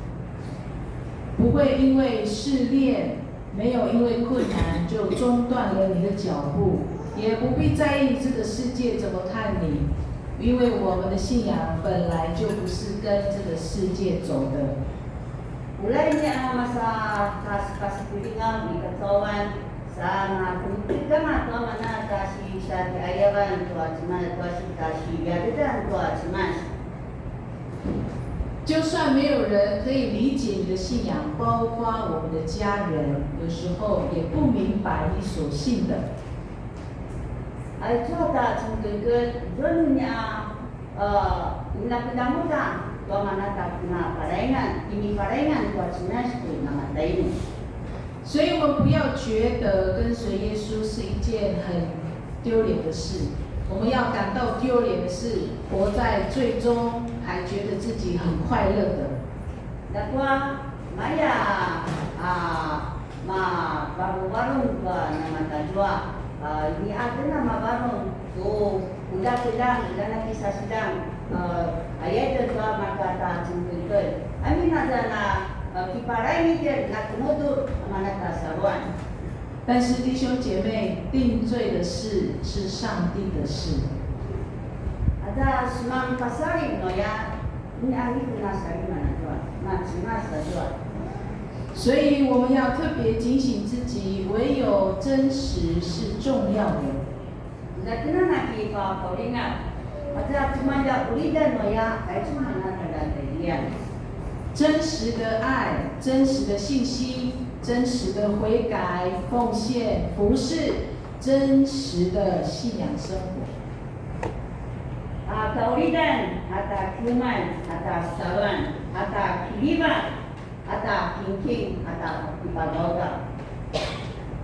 不会因为试炼，没有因为困难就中断了你的脚步，也不必在意这个世界怎么看你，因为我们的信仰本来就不是跟这个世界走的。 Ulja nia masa ta sepasipilingaw i kacauan, sa na kemeljang a tua mana ta sisatjaiyavan tua Cemas, tua si ta si'alja'aljan tua Cemas. 就算没有人可以理解你的信仰，包括我们的家人，有时候也不明白你所信的。 Aicu a ta cengkelkel, zua nu nia, a, ina kedamuda tua mana ta kinapalaingan, kinipalaingan tua Cemas tu namatainu. 所以我们不要觉得跟随耶稣是一件很丢脸的事，我们要感到丢脸的是活在罪中还觉得自己很快乐的。 Ljakua, maya, a, mavarunvarung tua namatazua, a, ini a tjen a mavarung tu ulja keljang, ulja na kisaseljang, a, aya itjen tua mareka ta cengkelkel. Amin aza na, a, kipalaing itjen na kemudu a mana ta saluan. 但是弟兄姐妹，定罪的事是上帝的事。 Aza seman pasaliw nuaya, ini a iku na saliw mana tua, na Cemas azua. 所以我们要特别警醒自己，唯有真实是重要的。 Ljakena na kipapaulingaw, aza kemalja ulidan nuaya, aicu mana tadadelian. 真实的爱、真实的信心、真实的悔改、奉献、服侍、真实的信仰生活。 A, kaulidan, a ta kiuman, a ta saluan, a ta kilivan, a ta kingking, a ta kipagaugaw.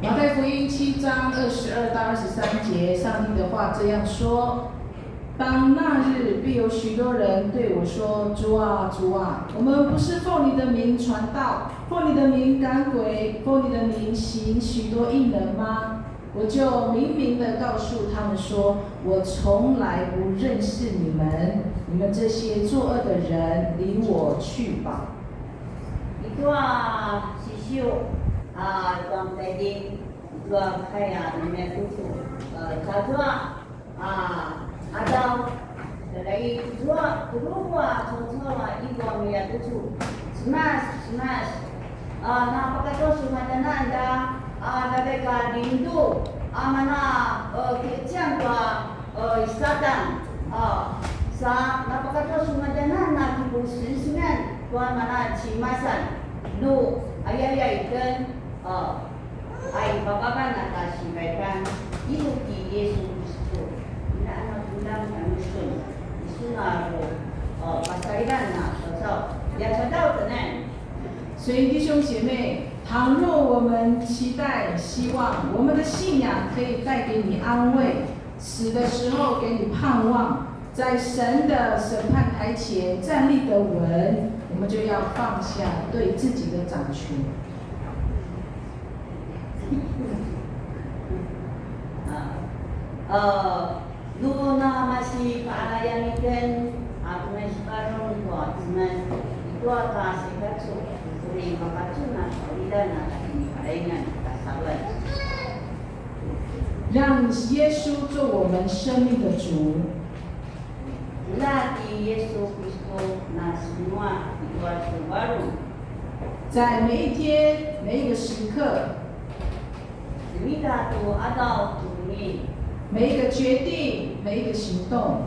马太福音七章二十二到二十三节，上帝的话这样说：当那日，必有许多人对我说：主啊，主啊，我们不是奉你的名传道，奉你的名赶鬼，奉你的名行许多异能吗？我就明明地告诉他们说，我从来不认识你们，你们这些作恶的人，离我去吧。 Itua sisiu, a, tua tailing, itua kai a namiyatucu, a, tazua, a, qadaw, tjara i tazua, tuluqu a caucau a ivu a miyatucu. Cemas, Cemas, a, na pakatua su matanan ta, a, na veka lindu, a, mana, a, kiqecian tua, a, i Satan, a, sa na pakatua su matanan na kipusengsengan tua mana Cemasan, nu ayayay ken, a, a i vavavan a ta sivaikan, ivu ti Yesu Kristu. Ina ana kundang kanusun, isu na ru, a, pasalivan na caucau, ya caucau tenen. 所以弟兄姐妹，倘若我们期待、希望我们的信仰可以带给你安慰，死的时候给你盼望，在神的审判台前站立得稳，我们就要放下对自己的掌权。A, nu namasi pa'alayan itjen a kinasivarung tua Cemas i tua ka sikacu, uri mapacun a kavidan a kiniparaingan kasaluan. 让耶稣做我们生命的主。 Ula ti Yesu Kristo na sinua i tua su varung. 在每一天、每一个时刻， Sinita tu adaw tu ini. 每一个决定、每一个行动，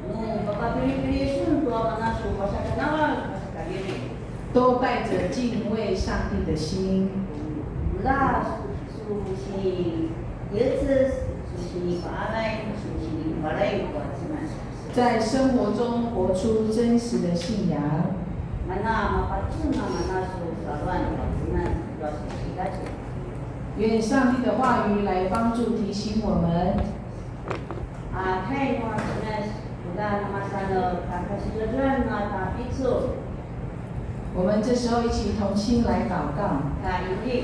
Nu papapilipili sun tua mana su pasakanaval pasakaliri. 都带着敬畏上帝的心。 Ula su sini, Yesus su sini pa'alay, su sini pa'alay tua Cemas. 在生活中活出真实的信仰。 Mana mapacun a mana su saluan tua Cemas tua su sikacu. 愿上帝的话语来帮助提醒我们。 A, kai nua Cemas, uda namasan a kakasidadran a tapicul. 我们这时候一起同心来祷告。 Ka indik.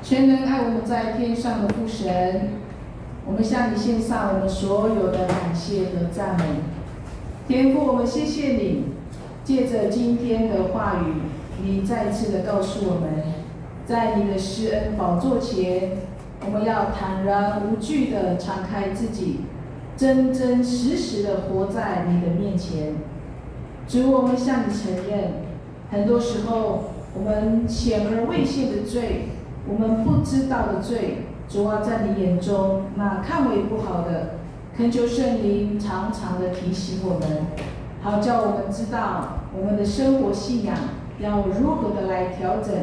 全能爱我们在天上的父神，我们向你献上我们所有的感谢和赞美。天父，我们谢谢你，借着今天的话语，你再次的告诉我们，在你的施恩宝座前，我们要坦然无惧的敞开自己，真真实实的活在你的面前。主，我们向你承认， 很多时候，我们显而未现的罪，我们不知道的罪，主啊，在你眼中那看为不好的，恳求圣灵常常的提醒我们，好叫我们知道我们的生活信仰要如何的来调整，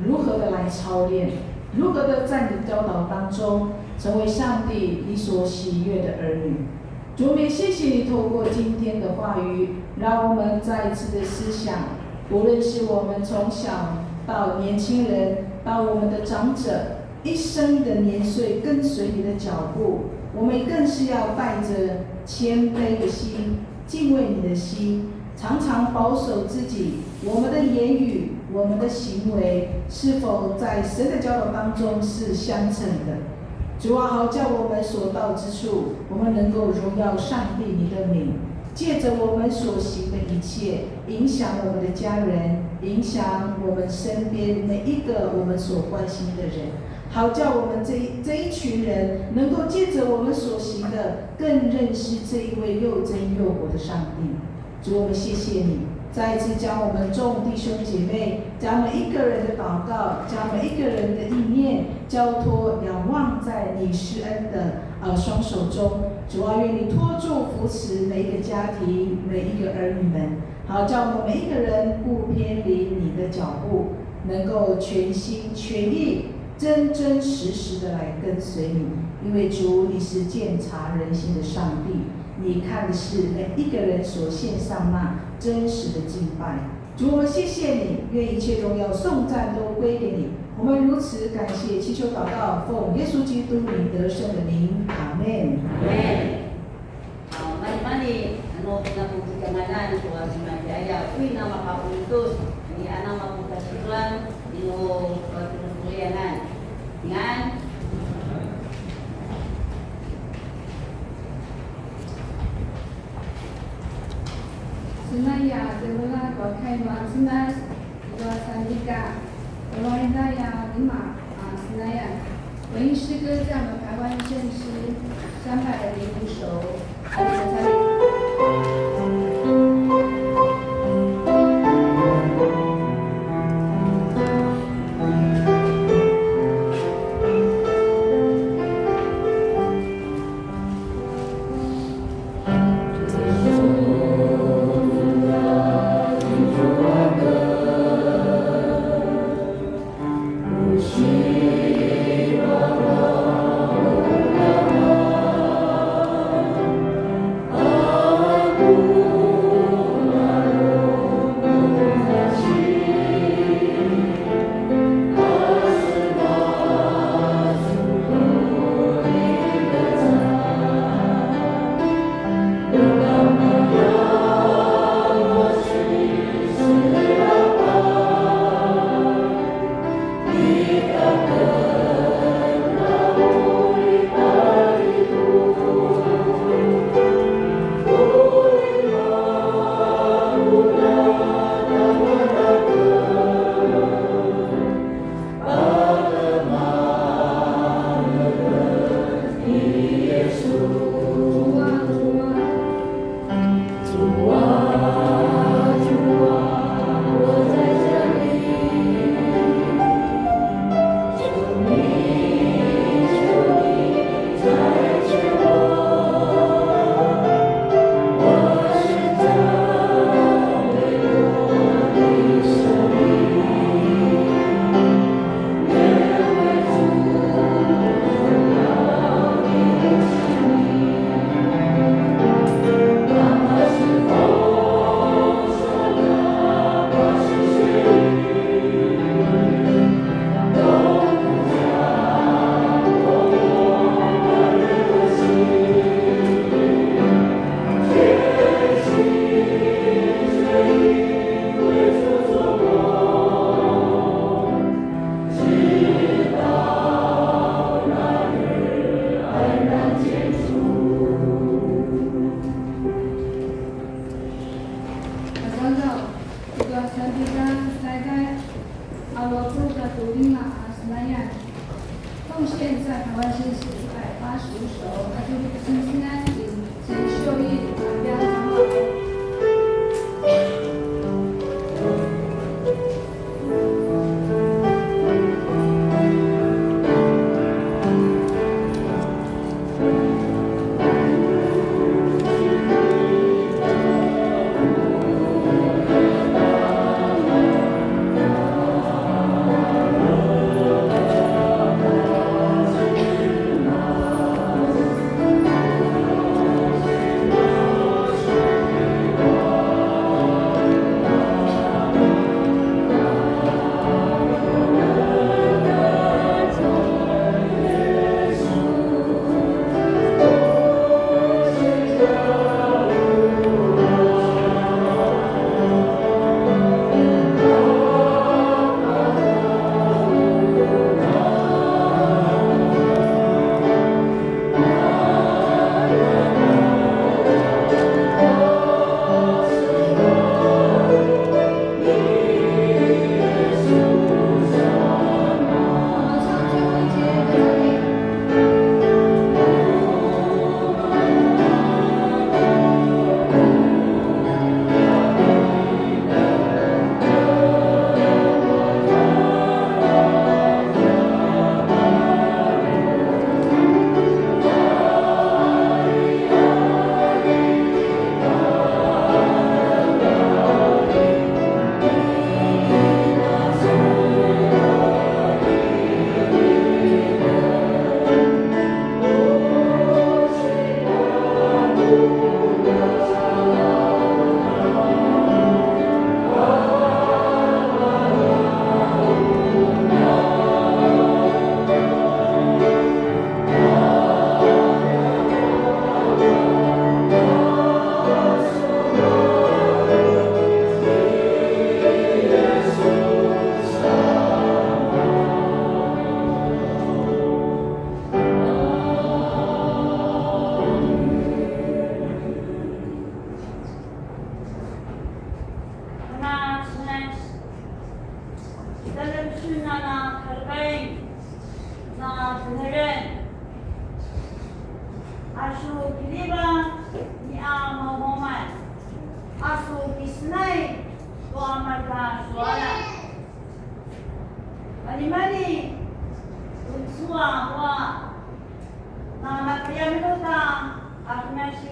如何的来操练，如何的在你的教导当中成为上帝你所喜悦的儿女。 主，我们也谢谢你透过今天的话语，让我们再一次的思想，无论是我们从小到年轻人，到我们的长者，一生的年岁跟随你的脚步，我们更是要带着谦卑的心、敬畏你的心，常常保守自己，我们的言语、我们的行为是否在神的教导当中是相称的。 主啊，好叫我们所到之处，我们能够荣耀上帝你的名，借着我们所行的一切，影响我们的家人，影响我们身边每一个我们所关心的人，好叫我们这一，这一群人能够借着我们所行的，更认识这一位又真又活的上帝。 主，我们谢谢你，再一次将我们众弟兄姐妹，将每一个人的祷告，将每一个人的意念交托仰望在你施恩的，呃，双手中。主啊，愿你托住扶持每一个家庭，每一个儿女们，好叫我们每一个人不偏离你的脚步，能够全心全意、真真实实的来跟随你。因为主，你是鉴察人心的上帝，你看的是每一个人所献上那真实的敬拜。主，我们谢谢你，愿一切荣耀颂赞都归给你。我们如此感谢，祈求祷告，奉耶稣基督你得胜的名，阿们。Amen. A, malimali, anu pinaputi kamanan tua simatjaya, ui na makaputus, ni ana maputasilan, inu patutulianan. Ngan. Senaya, sebelah, wakai, maksimal, dua sandika, dua indaya, lima, a, senaya. 回应诗歌在我们台湾圣诗三百零五首。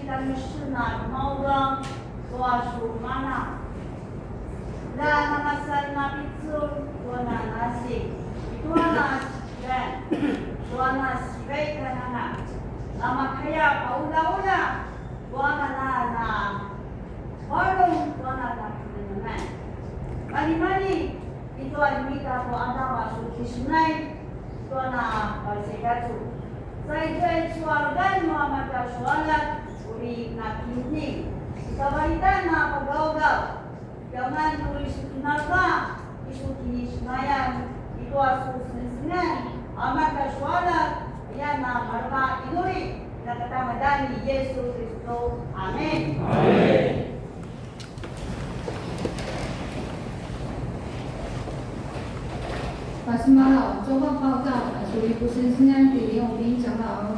Tjanusun a dremaudraw tua su mana. La namasan napicul tua nanasi i tua na sivan, tua na sivaik anan a, namakaya paulaula tua na na na varung tua na na kinemeneman. Manimani i tua ljemita tua Adama su kisenay tua na palesekacu. Sa izua i cuaregan nua mata sualat uri na kinting. Ikavalitan a pagawgaw, tiaman tu uri su kinaleva, i su kinisengayan, i tua su sengsengan a mata sualat, aya na maleva inuli, na katamadan ni Yesu Kristo. Amen. Amen. Pasemalaw, 周报报告，主理不是现在给林永斌长老。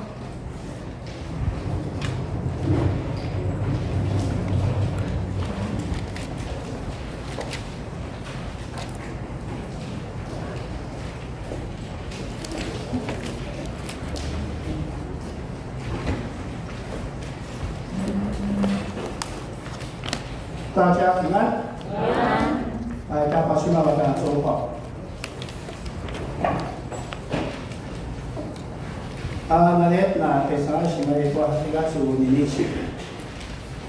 大家平安。平安。 Aya, ta pasemalaw a tja 周报. A, nalet na kesang simalipua tiga su ninisi.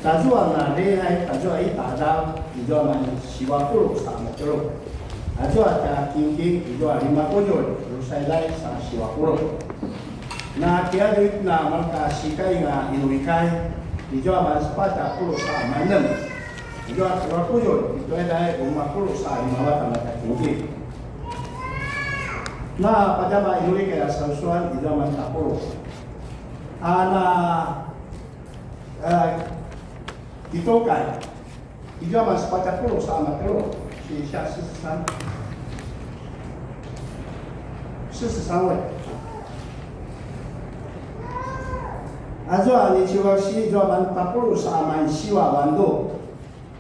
Tazua na lihai, tazua i tadang, izua man siva puluq sa matelu. Azua tja kinking, izua lima kuzulj, drusa ilai sa siva puluq. Na kiaduik na marka sikainga inuikai, izua man sepatj a puluq sa manem. Izua tjelu a kuzulj, pituailai, lima puluq sa lima vatan a tja kinking. Na padjama inuikai a sausuan, izua man tapuluq. A na, a, kitokai. Izua man sepatj a puluq sa matelu, 写一下四十三。四十三位。Azua ni ciwasi izua man tapuluq sa man siva vandu.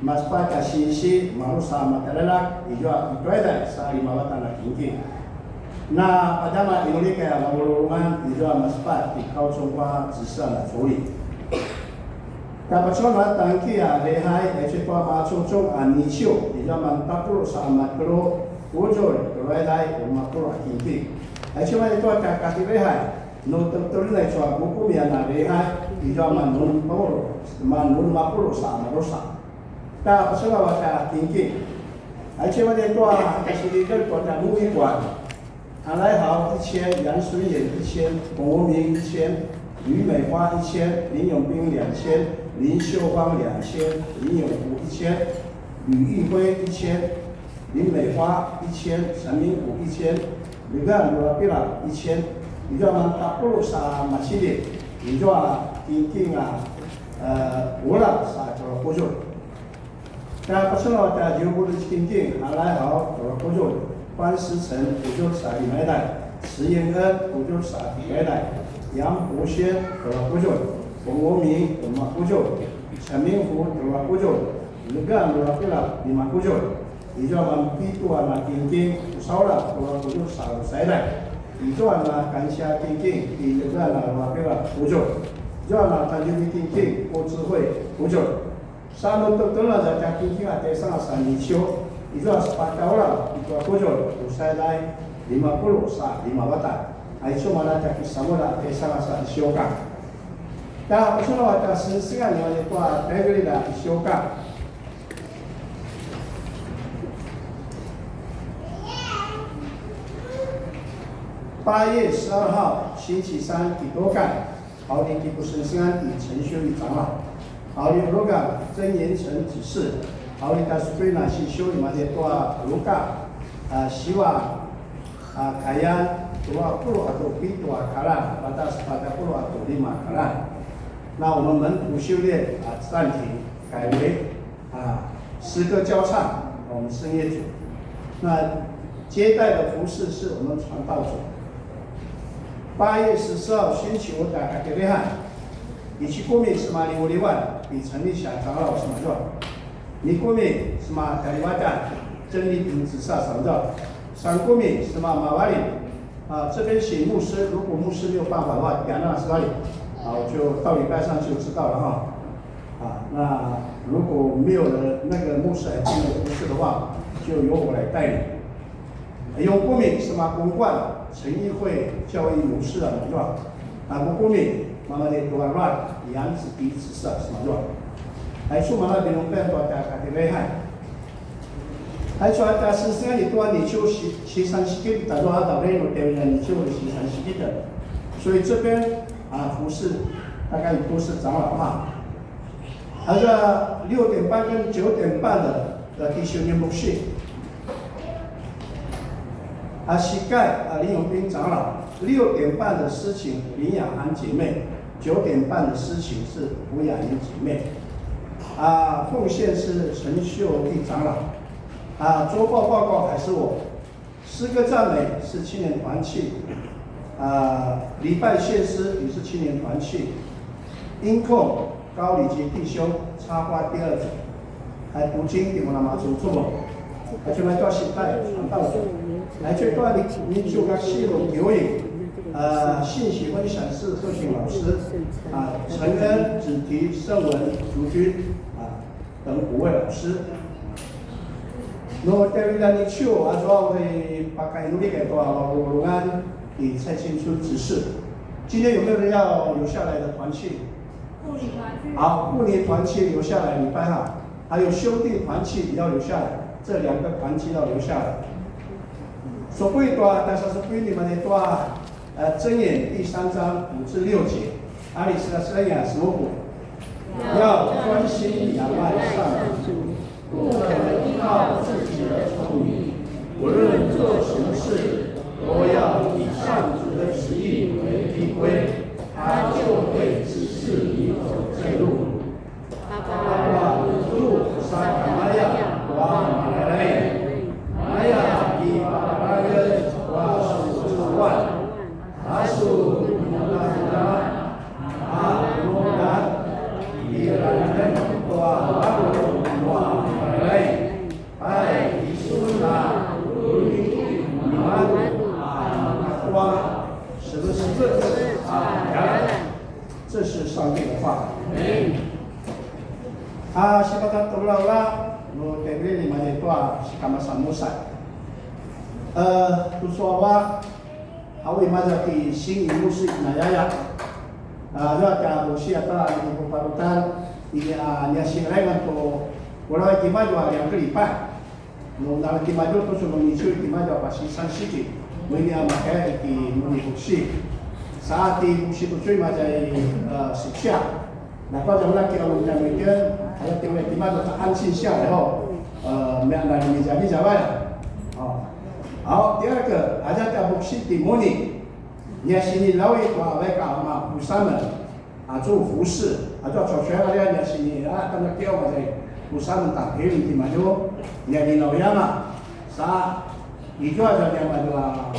Maspatj a sinsi, maru sa matalalak, izua pituailai sa lima vatan a kinking. Na padjama inuikai a vavululungan, izua maspatj ti 高中 tua 至善的主理. Kapacun a tangki a lihai, aicu tua macungcung a niciu, izua man tapuluq sa matelu kuzulj, pituailai, lima puluq a kinking. Aicu man itua tja katilihai, nu tetelenai tua bukumi a na lihai, izua man unem a puluq, man unem a puluq sa madrusa. Ta pasemalaw a tja kinking. Aicu man itua tja sinikel tua tja muikuan. 韩来豪一千，杨水眼一千，彭文明一千，吕美花一千，林永斌两千，林秀芳两千，林永福一千，吕玉辉一千，林美花一千，陈明武一千，Legan Lurapila一千。Izua man tapuluq sa macidilj, izua kinking a, e, ula sa tjelu a kuzulj. Tja pasemalaw a tja djukulu kinking, 韩来豪 tjelu a kuzulj, 方思成 kuzulj sa lima ilai, 石延恩 kuzulj sa tiga ilai, 杨国轩 tjelu a kuzulj, 彭国明 lima kuzulj, 陈明福 tjelu a kuzulj, Legan Lurapila lima kuzulj. Izua man pitju a na kinking, Usaula tjelu a kuzulj sa drusa ilai. Izua na kansia kinking, ti Legan Lurapila kuzulj. Izua na tangtjili kinking, 郭智慧 kuzulj. Sa nu tetelenay a tja kinking a tja sangasan niciu, izua sepatj a ula, pitju a kuzulj, drusa ilai, lima puluq sa lima vatan. Aicu man a tja kisamulja a tja sangasan niciu ka. Tja pasemalaw a tja sengsengan nua itua taivililj a niciu ka. 八月十二号，星期三，kitokan. Auli kipusengsengan ti 陈修一长老, auli Roga 曾延成执事, auli ta Suprina 信修 imadia tua Roga, a, siva, a, kayan, dua puluq katua pitju a kalan, pata sepatj a puluq katua lima kalan. 那我们门徒训练，啊，暂停，改为 啊，诗歌教唱，我们圣乐组。那接待的服饰是我们传道组。八月十四号星期五的 Akirihan, i Cikumi sema Liwaliwan, i 陈立霞长老 sema John. Nikumi sema Taliwatan, 曾立平执事 sema John. Sankumi sema Mawali, 啊，这边请牧师，如果牧师没有办法的话，给他那是哪里？好，就到礼拜上就知道了哈。啊，那如果没有了那个牧师还记得牧师的话，就由我来带领。Yung kumi sema kungkuan, 陈议会教育牧师啊，是吧？啊，kumi, mama de tuaran, yang sepi sesa, sema. Aicu mana binumpen tua ta katirehan. Aicu a ta seseng itu a nicu si, sisan sikit, ta dua ta reno tewina nicu sisan sikit. 所以这边啊，服侍大概都是长老哈。还有六点半跟九点半的，呃，弟兄牧师。啊，膝盖，啊，林永斌长老，六点半的司琴林雅涵姐妹，九点半的司琴是吴雅莹姐妹。啊，奉献是陈秀丽长老。啊，周报报告还是我。诗歌赞美是青年团契。啊，礼拜献诗也是青年团契。音控高礼吉弟兄插花第二组。 还读经给我们妈祖做。还就来到现在传道者，来这段你你就要系统留影，呃，信息分享是特训老师，啊，陈恩、子提、圣文、竹君，啊，等五位老师。No tewilanicu azua uri pakainuli kaitua vavulungan i 蔡青春执事。今天有没有人要留下来的团契？ 好，妇女团契留下来礼拜哈，还有兄弟团契也要留下来，这两个团契要留下来。所以对啊，但是所以你们的对啊，呃，箴言第三章五至六节，阿里斯的箴言什么鬼？要专心仰望上主， 不可依靠自己的聪明，无论做什么事，都要以上主的旨意为依归，他就会指示你走正路。Apa tucu sakamaya tua Malailaing, maya kiparares tua su cuawan. Asu nunata a nunat i lalaken tua varung nua Malailaing. Pai, isu na uri nimadju a makatua sebesebes a djalan. 这是上帝的话。A sipata tulaula, nu teveli mani tua sikamasan musa. E, tucu ava, Awi maza ti Sing i musi na yaya. A, zua ka busi ata ni puparutan, i, a, nia singalengan tu ulawai timadju a liang kelipat. Nu nala timadju tu su nu micui timadju a pasi san siki. Muni a makaya ti muni busi. Sa ti busi tu cui maza i, a, siksia. Ljakua tjanuaken a tjanuitjen, aya tjanuitjen timadju ta 安静下来 ho. E, mea na ni mizamiza vaya. O. 好，第二个, aza ta busi ti muni. Nia sinilawi tua vaik a mapusamen. Acu 服事, acu a cuacuaya nia sini, a, tana kiaw a zai pusamen ta piling timadju. Nia ninaw yama. Sa, izua za nia madju a,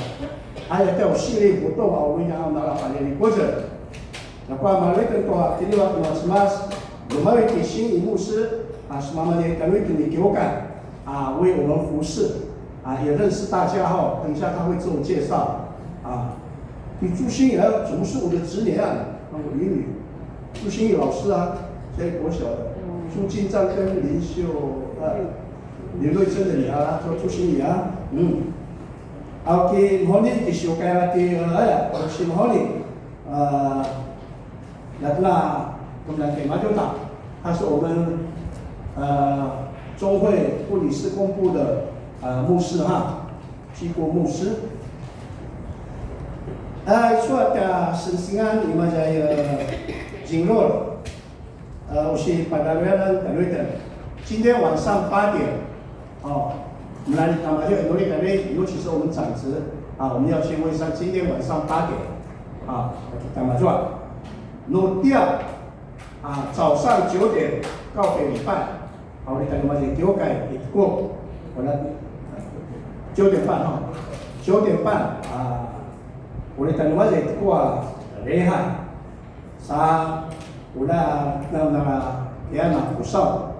aya tjaw sili puto a uwi nia nala palili kuzel. Ljakua malaiken tua tiliwak nua Cemas, lumawit ti Sing i musi, a, semamani tjanuitjen ni kiukan, a, 为我们服事, a, 也认识大家哈，等一下他会自我介绍，啊，你朱星宇啊，怎么是我的侄女啊？那我侄女，朱星宇老师啊，现在国小的，朱金章跟林秀，呃，林瑞珍的女儿啊，叫朱星宇啊，嗯。OK, Moni, 继续开了第二，哎，我是 Moni。 呃，那，那我们来给马九打，他是我们，呃，中会护理事工部的，呃，牧师哈，基国牧师。哎，说的圣经啊，你们在，呃，经络，呃，我是把它原来的对的。今天晚上八点， 哦，我们来打麻将，努力改变，尤其是我们长子啊，我们要先问一下，今天晚上八点啊，打麻将。努掉啊，早上九点告别礼拜。好，你打麻将给我改一个，我来九点半哈，九点半啊，我来打麻将给我厉害。 Sa ula na na kiana pusaw.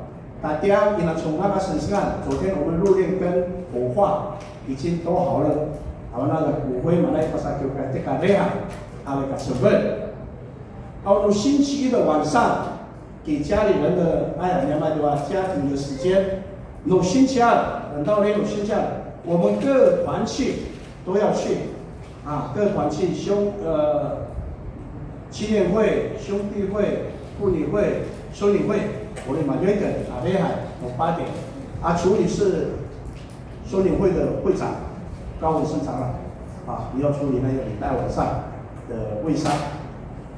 Tatia ina cunga ka sengsengan, 昨天我们入殓跟火化已经都好了。好，那个骨灰嘛，那一个啥就该这个嘞哈，他那个身份。到了星期一的晚上，给家里人的，哎呀，你要买对吧？家庭的时间。No 星期二，等到那种星期二，我们各团契都要去啊，各团契兄呃青年会、兄弟会、妇女会、修女会，我们马约等啊，厉害，我八点啊，处理是修女会的会长高文生长老啊，你要处理那个礼拜晚上的会商。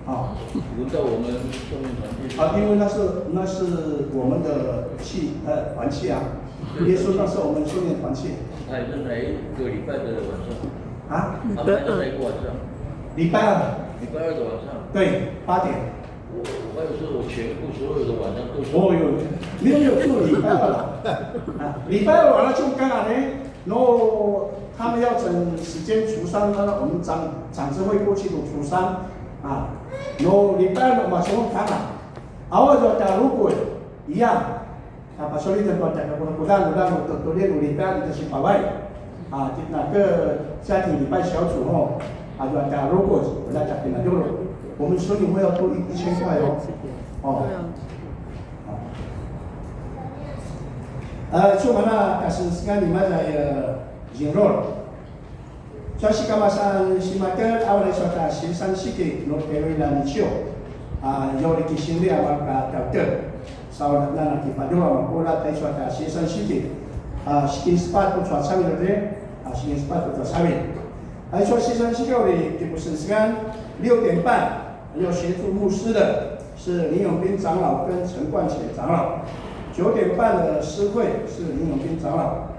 啊，轮到我们少年团契。啊，因为那是那是我们的契呃团契啊，耶稣那是我们少年团契。他也是每个礼拜的晚上。啊？他们还是每个晚上。礼拜二。礼拜二的晚上。对，八点。我我还有时候我全部所有的晚上都是。哦哟，没有没有，就礼拜二了。啊，礼拜二完了就干嘛呢？然后他们要整时间除三，那我们长长执会过去都除三啊。然后礼拜二嘛，什么干嘛？啊，我就讲如果一样，啊，把手里的多讲个不能不干，不干，我都都练努力干，就是把外啊，那个家庭礼拜小组吼，啊，就讲如果我在讲平常就，我们修女会要多一一千块哦，哦。Aicu mana kasensengan imaza i Zingrol. Sa sikamasan simatel aw na isu a ta sisan siki nu Pelu ina niciu. A, yaw li kisinli a marka tautel. Sa aw na na kipadua makula ta isu a ta sisan siki. A, sikin sepat tu sa sami re. A, sikin sepat tu sa sami. A, isu a sisan siki aw li kipusensengan 六点半 要协助牧师的是林永斌长老跟陈冠杰长老。九点半的司会是林永斌长老。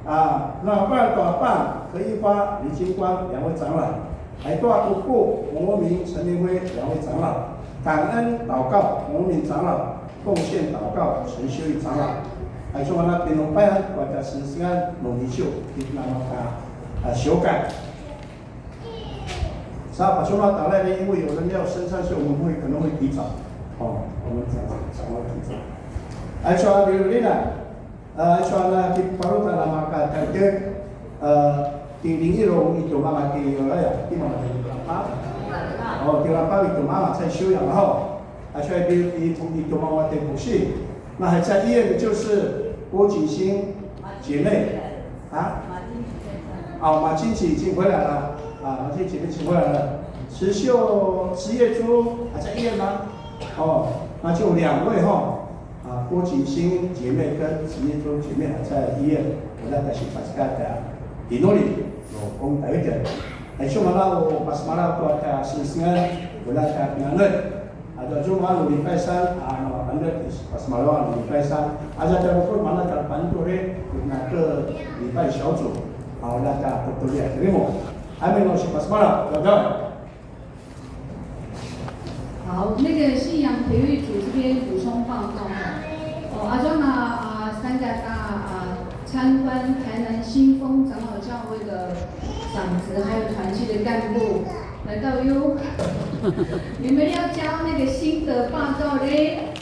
啊，那八点半何一发、李金光两位长老，还有 Tuku 洪文明、陈明辉两位长老。感恩祷告洪文明长老，奉献祷告陈修义长老。还有 na pinupaya 我的神圣安努力秀，那么他啊修改。 Sa, 把说话打来呢，因为有人要升上去，我们会可能会提早。哦，我们讲讲会提早。Aicu a Lilina, a, aicu a na kiparuta na maka tangke, a, ti Lingiro itu mama ti Yoraya, ti mama ti Lapa. Oh, ti Lapa itu mama 在休养了哈。 Aicu a i, i, i, i, 那还在医院的就是郭景欣姐妹啊。哦，马金姐已经回来了啊，马金姐妹已经回来了。石秀、石业珠还在医院吗？哦，那就两位哈，啊，郭景欣姐妹跟石业珠姐妹还在医院，我在担心把这个的 inuli, lo kong tayo dyan. Aicu mana u pasemalaw tua tja sengsengan, ula tja pinanget. Aza zuma nu 礼拜三, a, nu pinanget pasemalaw nu 礼拜三. Aza tja rukun mana tja panture, na ke 礼拜小组, a, ula tja tutuli a kirimu. Amin, nu si pasemalaw, tua tja. 好，那个信仰培育组这边补充报告哈。哦，阿庄啊，啊，三个大啊，参观台南新丰长老教会的长执，还有团契的干部来到哟。你们要交那个心得报告嘞。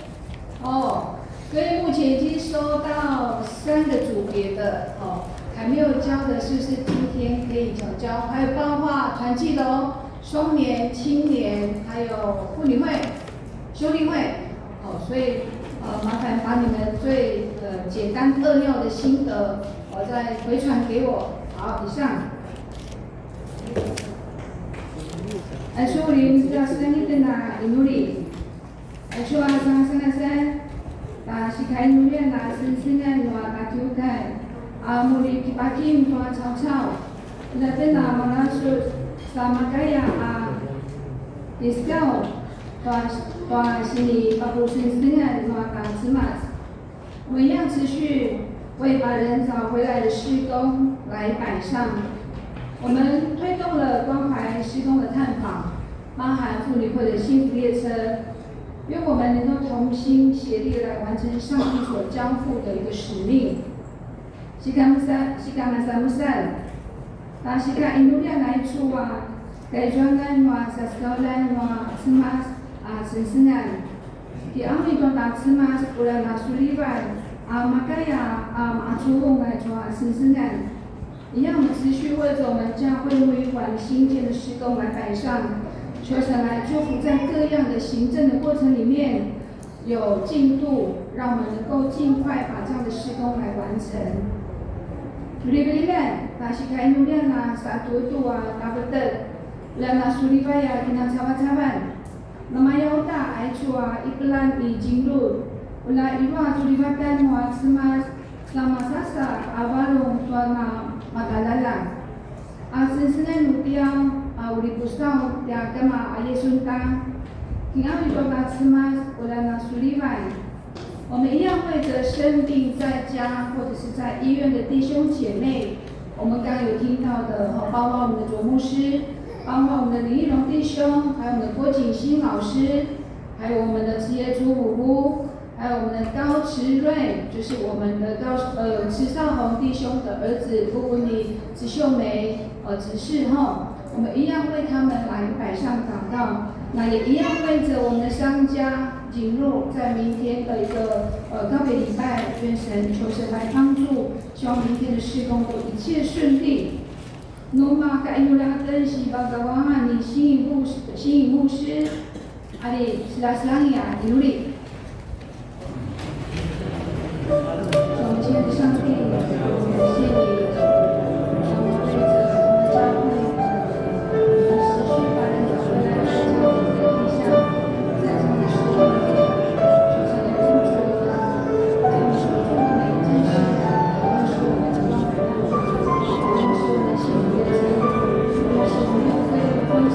哦，所以目前已经收到三个组别的，哦，还没有交的，是不是今天可以交交？还有包括团契的哦，松年、青年，还有妇女会、兄弟会，哦，所以，呃，麻烦把你们最，呃，简单扼要的心得，哦，再回传给我。好，以上。Aicu a Lilina, sengsengan a inuli. Aicu a sangasangasan, ta sikainuli a sengsengan nua kakiukai, a muri kipakim tua caucau, ula tjen a malasut sa makaya a iskau tua, tua sinipapusengsengan nua ta Cemas. 我们要持续为把人找回来的事工来摆上。我们推动了关怀事工的探访，包含妇女会的幸福列车，愿我们能够同心协力来完成上帝所交付的一个使命。Sikamasan, sikamasanmusan. Ta sikainuli a aicu a taizuanan nua sasekaulan nua Cemas a sengsengan. Ti Amin tua ta Cemas ula na sulivan a makaya a maqacuvung aicu a sengsengan. 一样，我们持续为着我们教会牧会馆新建的事工来摆上，求神来祝福在各样的行政的过程里面有进度，让我们能够尽快把这样的事工来完成。Riverivan, ta sika inulian na sa tutu a tabetel, lana sulivaya kinacavacavan. Namaya uta aicu a ipelan i Jinglul, ula iva sulivatan nua Cemas, sa masasa a varung tua na matalalak. A sengsengan nu tiaw a uri pusaw tia kama a Yesun ta, kingawi tua na Cemas, ula na sulivay. 我们一样为着生病在家或者是在医院的弟兄姐妹，我们刚刚有听到的，哦，包括我们的卓牧师，包括我们的林义龙弟兄，还有我们的郭景新老师，还有我们的慈爷祖母姑，还有我们的高池瑞，就是我们的高，呃，池少红弟兄的儿子，姑姑你，池秀梅，呃，执事哈，我们一样为他们来摆上祷告。那也一样为着我们的商家景路在明天的一个，呃，告别礼拜，愿神求神来帮助，希望明天的事工都一切顺利。 Nu maka inuli aken si vagavagan ni Singi Mus-, Singi Musi, ali selaselangi a inuli. 我们亲爱的上帝，我们感谢你，我们为着我们的教会，我们持续把人找回来，在教会的地上，在这样的时候，求神来帮助我们，在我们手中的每一件事，都是我们的光荣。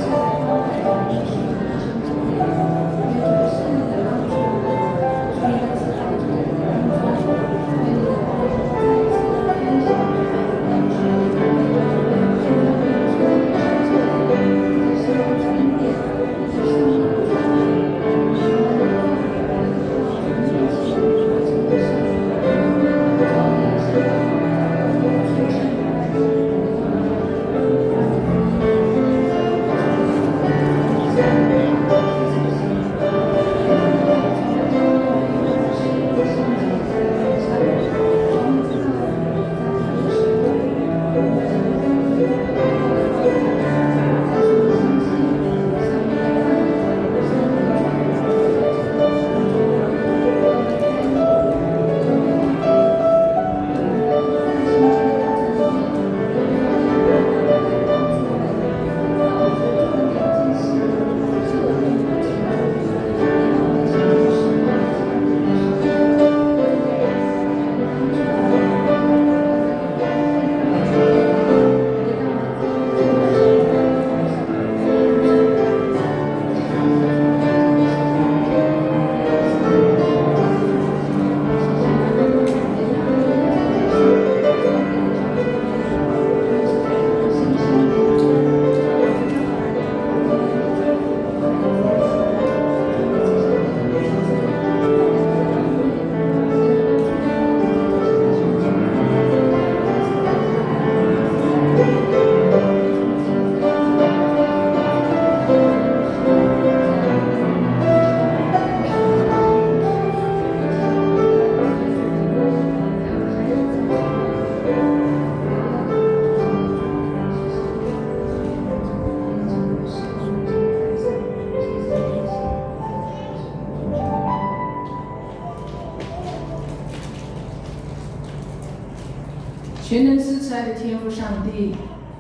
全能施慈爱的天父上帝，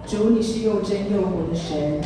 主，你是又真又活的神。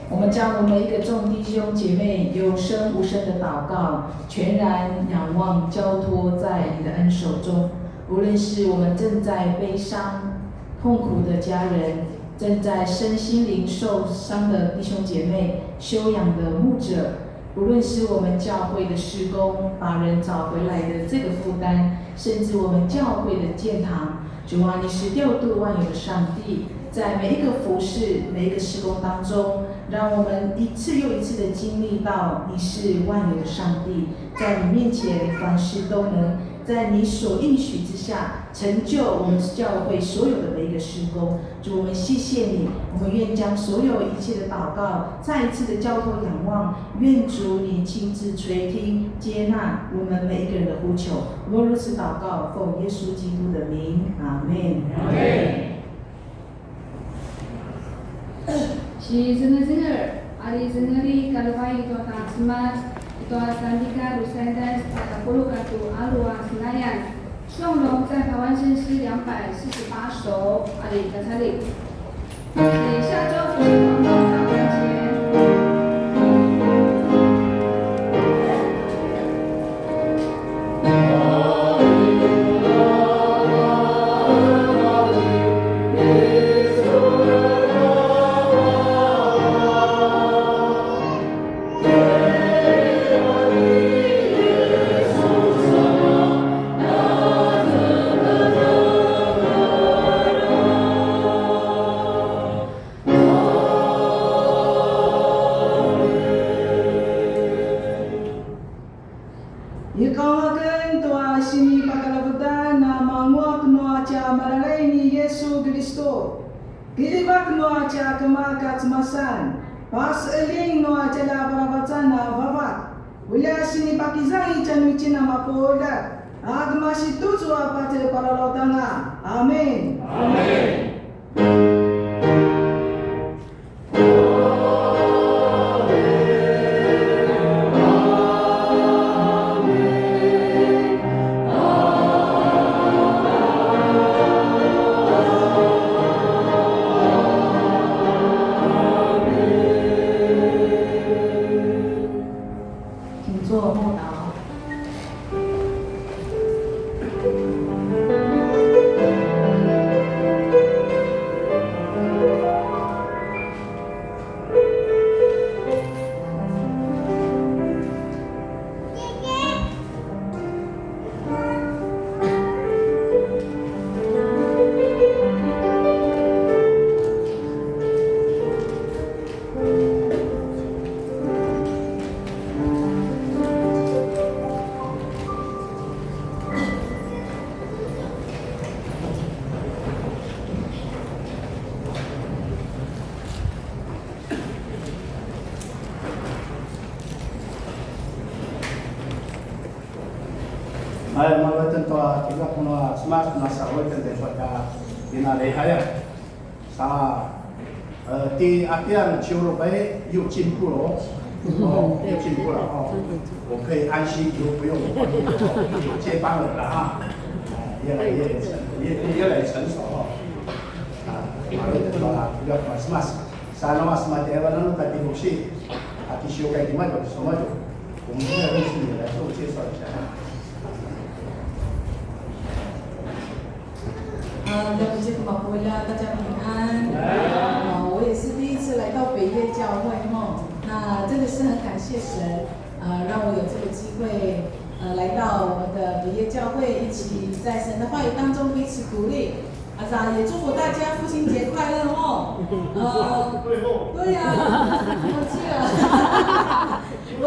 我们将我们每一个众弟兄姐妹有声无声的祷告，全然仰望交托在你的恩手中。无论是我们正在悲伤、痛苦的家人，正在身心灵受伤的弟兄姐妹、休养的牧者，无论是我们教会的事工，把人找回来的这个负担，甚至我们教会的建堂，主啊，你是调度万有的上帝，在每一个服事、每一个事工当中，让我们一次又一次的经历到你是万有的上帝，在你面前凡事都能，在你所应许之下，成就我们教会所有的每一个事工。主，我们谢谢你，我们愿将所有一切的祷告再一次的交托仰望，愿主你亲自垂听、接纳我们每一个人的呼求。我们如此祷告，奉耶稣基督的名，阿们。阿们。Sizenger, Ari zeneli kalevai tua tja Cemas, tua Sandika Rusendes, tapuluq katua alu a senayan. 颂龙在台湾圣诗两百四十八首，阿里嘎查里。请下周同学同工到台前。 Iqaung aken tua sinipakalavutan a manguaq nua tja Malalay ni Yesu Kilistu. Kiljivak nua tja Kama Kacemasan, paseqeljing nua tjalja varavacan a vavak, ulja sinipakizang i tjanuitjen a mapuljat, a kemasi tucu a patje palalautanga. Amin. Amin. 请坐，默祷。 Hai, malaweten tua kiljivak nua Cemas, na sa weten tua tja kinalihaya. Sa, eh, ti apian ciurup ai, 有进步了哦。哦，有进步了哦。我可以安心，以后不用我换衣服，有接班人了哈。哎，越来越成，越，越来越成熟哦。啊，malaweten tua kiljivak nua Cemas. Sa namas mati evan anu kati buksi. Aki siu kai timadju, somadju. 我们现在认识你，来自我介绍一下。 啊，了解，马博拉，大家平安。啊，我也是第一次来到北越教会吼，那真的是很感谢神，呃，让我有这个机会，呃，来到我们的北越教会，一起在神的话语当中彼此鼓励。啊，也祝福大家父亲节快乐吼。呃，对呀，忘记了。 我，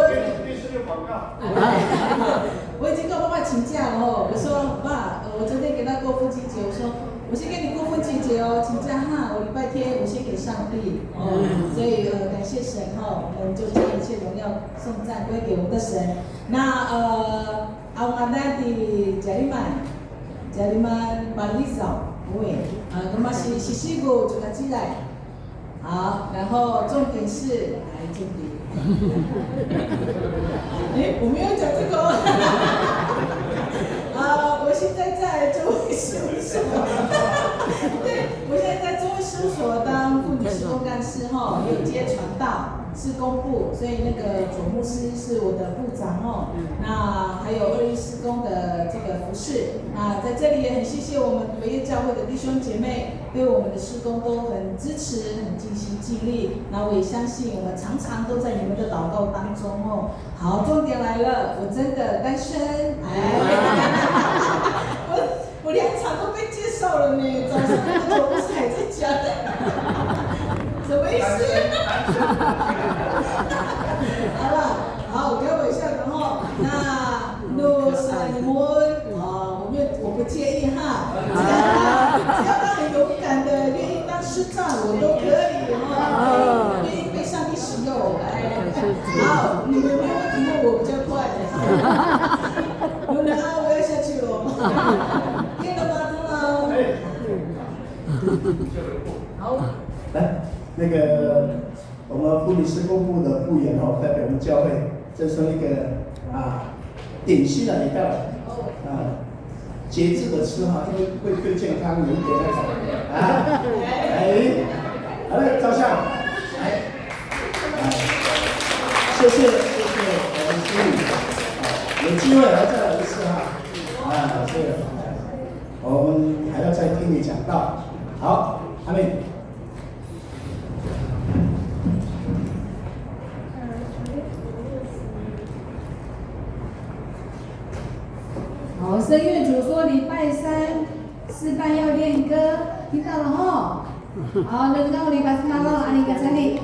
我已经跟我爸爸请假了哦。我说，爸，呃，我昨天给他过父亲节，我说，我先给你过父亲节哦，请假哈，我礼拜天我先给上帝哦。所以，呃，感谢神哈，我们就将一切荣耀颂赞归给我们的神。那，呃，awan a ti Jaliman, Jaliman Palisaw, ui, 啊，那么是，是，是，我就他进来。 好，然后重点是，来，重点。哎，我没有讲这个哦。啊，我现在在中卫事务所。对，我现在在中卫事务所当妇女事工干事哈，也有接传道、事工部，所以那个左牧师是我的部长哦。那还有二一事工的这个服侍，那在这里也很谢谢我们北越教会的弟兄姐妹， 对我们的事工都很支持，很尽心尽力。那我也相信我们常常都在你们的祷告当中哦。好，重点来了，我真的单身，哎，我，我两场都被介绍了呢，早上那个总务师还在讲，什么意思？好了，好，我给我一下，然后那 Nusa Limun，啊，我没有，我不介意哈，只要，只要他很勇敢的愿意当师长，我都可以哈，愿意，愿意被上帝使用。哎，好，你们没有问题，我比较快。我呢，我要下去了。听得吗？听得吗？好。来，那个 我们妇女施工部的部员哦，代表我们教会赠送一个啊点心来给大家啊，节制的吃哈，因为会对健康有一点那个啊。哎，好了，照相，来，哎，谢谢谢谢我们经理啊，有机会还再来一次哈，啊，谢谢，我们还要再听你讲道，好，阿妹。 好，声乐组说礼拜三示范要练歌，听到了吼？好，那到礼拜三了，阿里嘎扎里。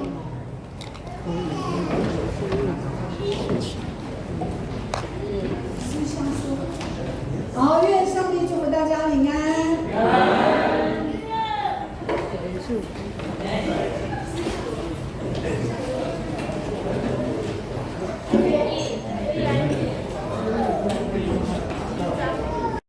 好，乐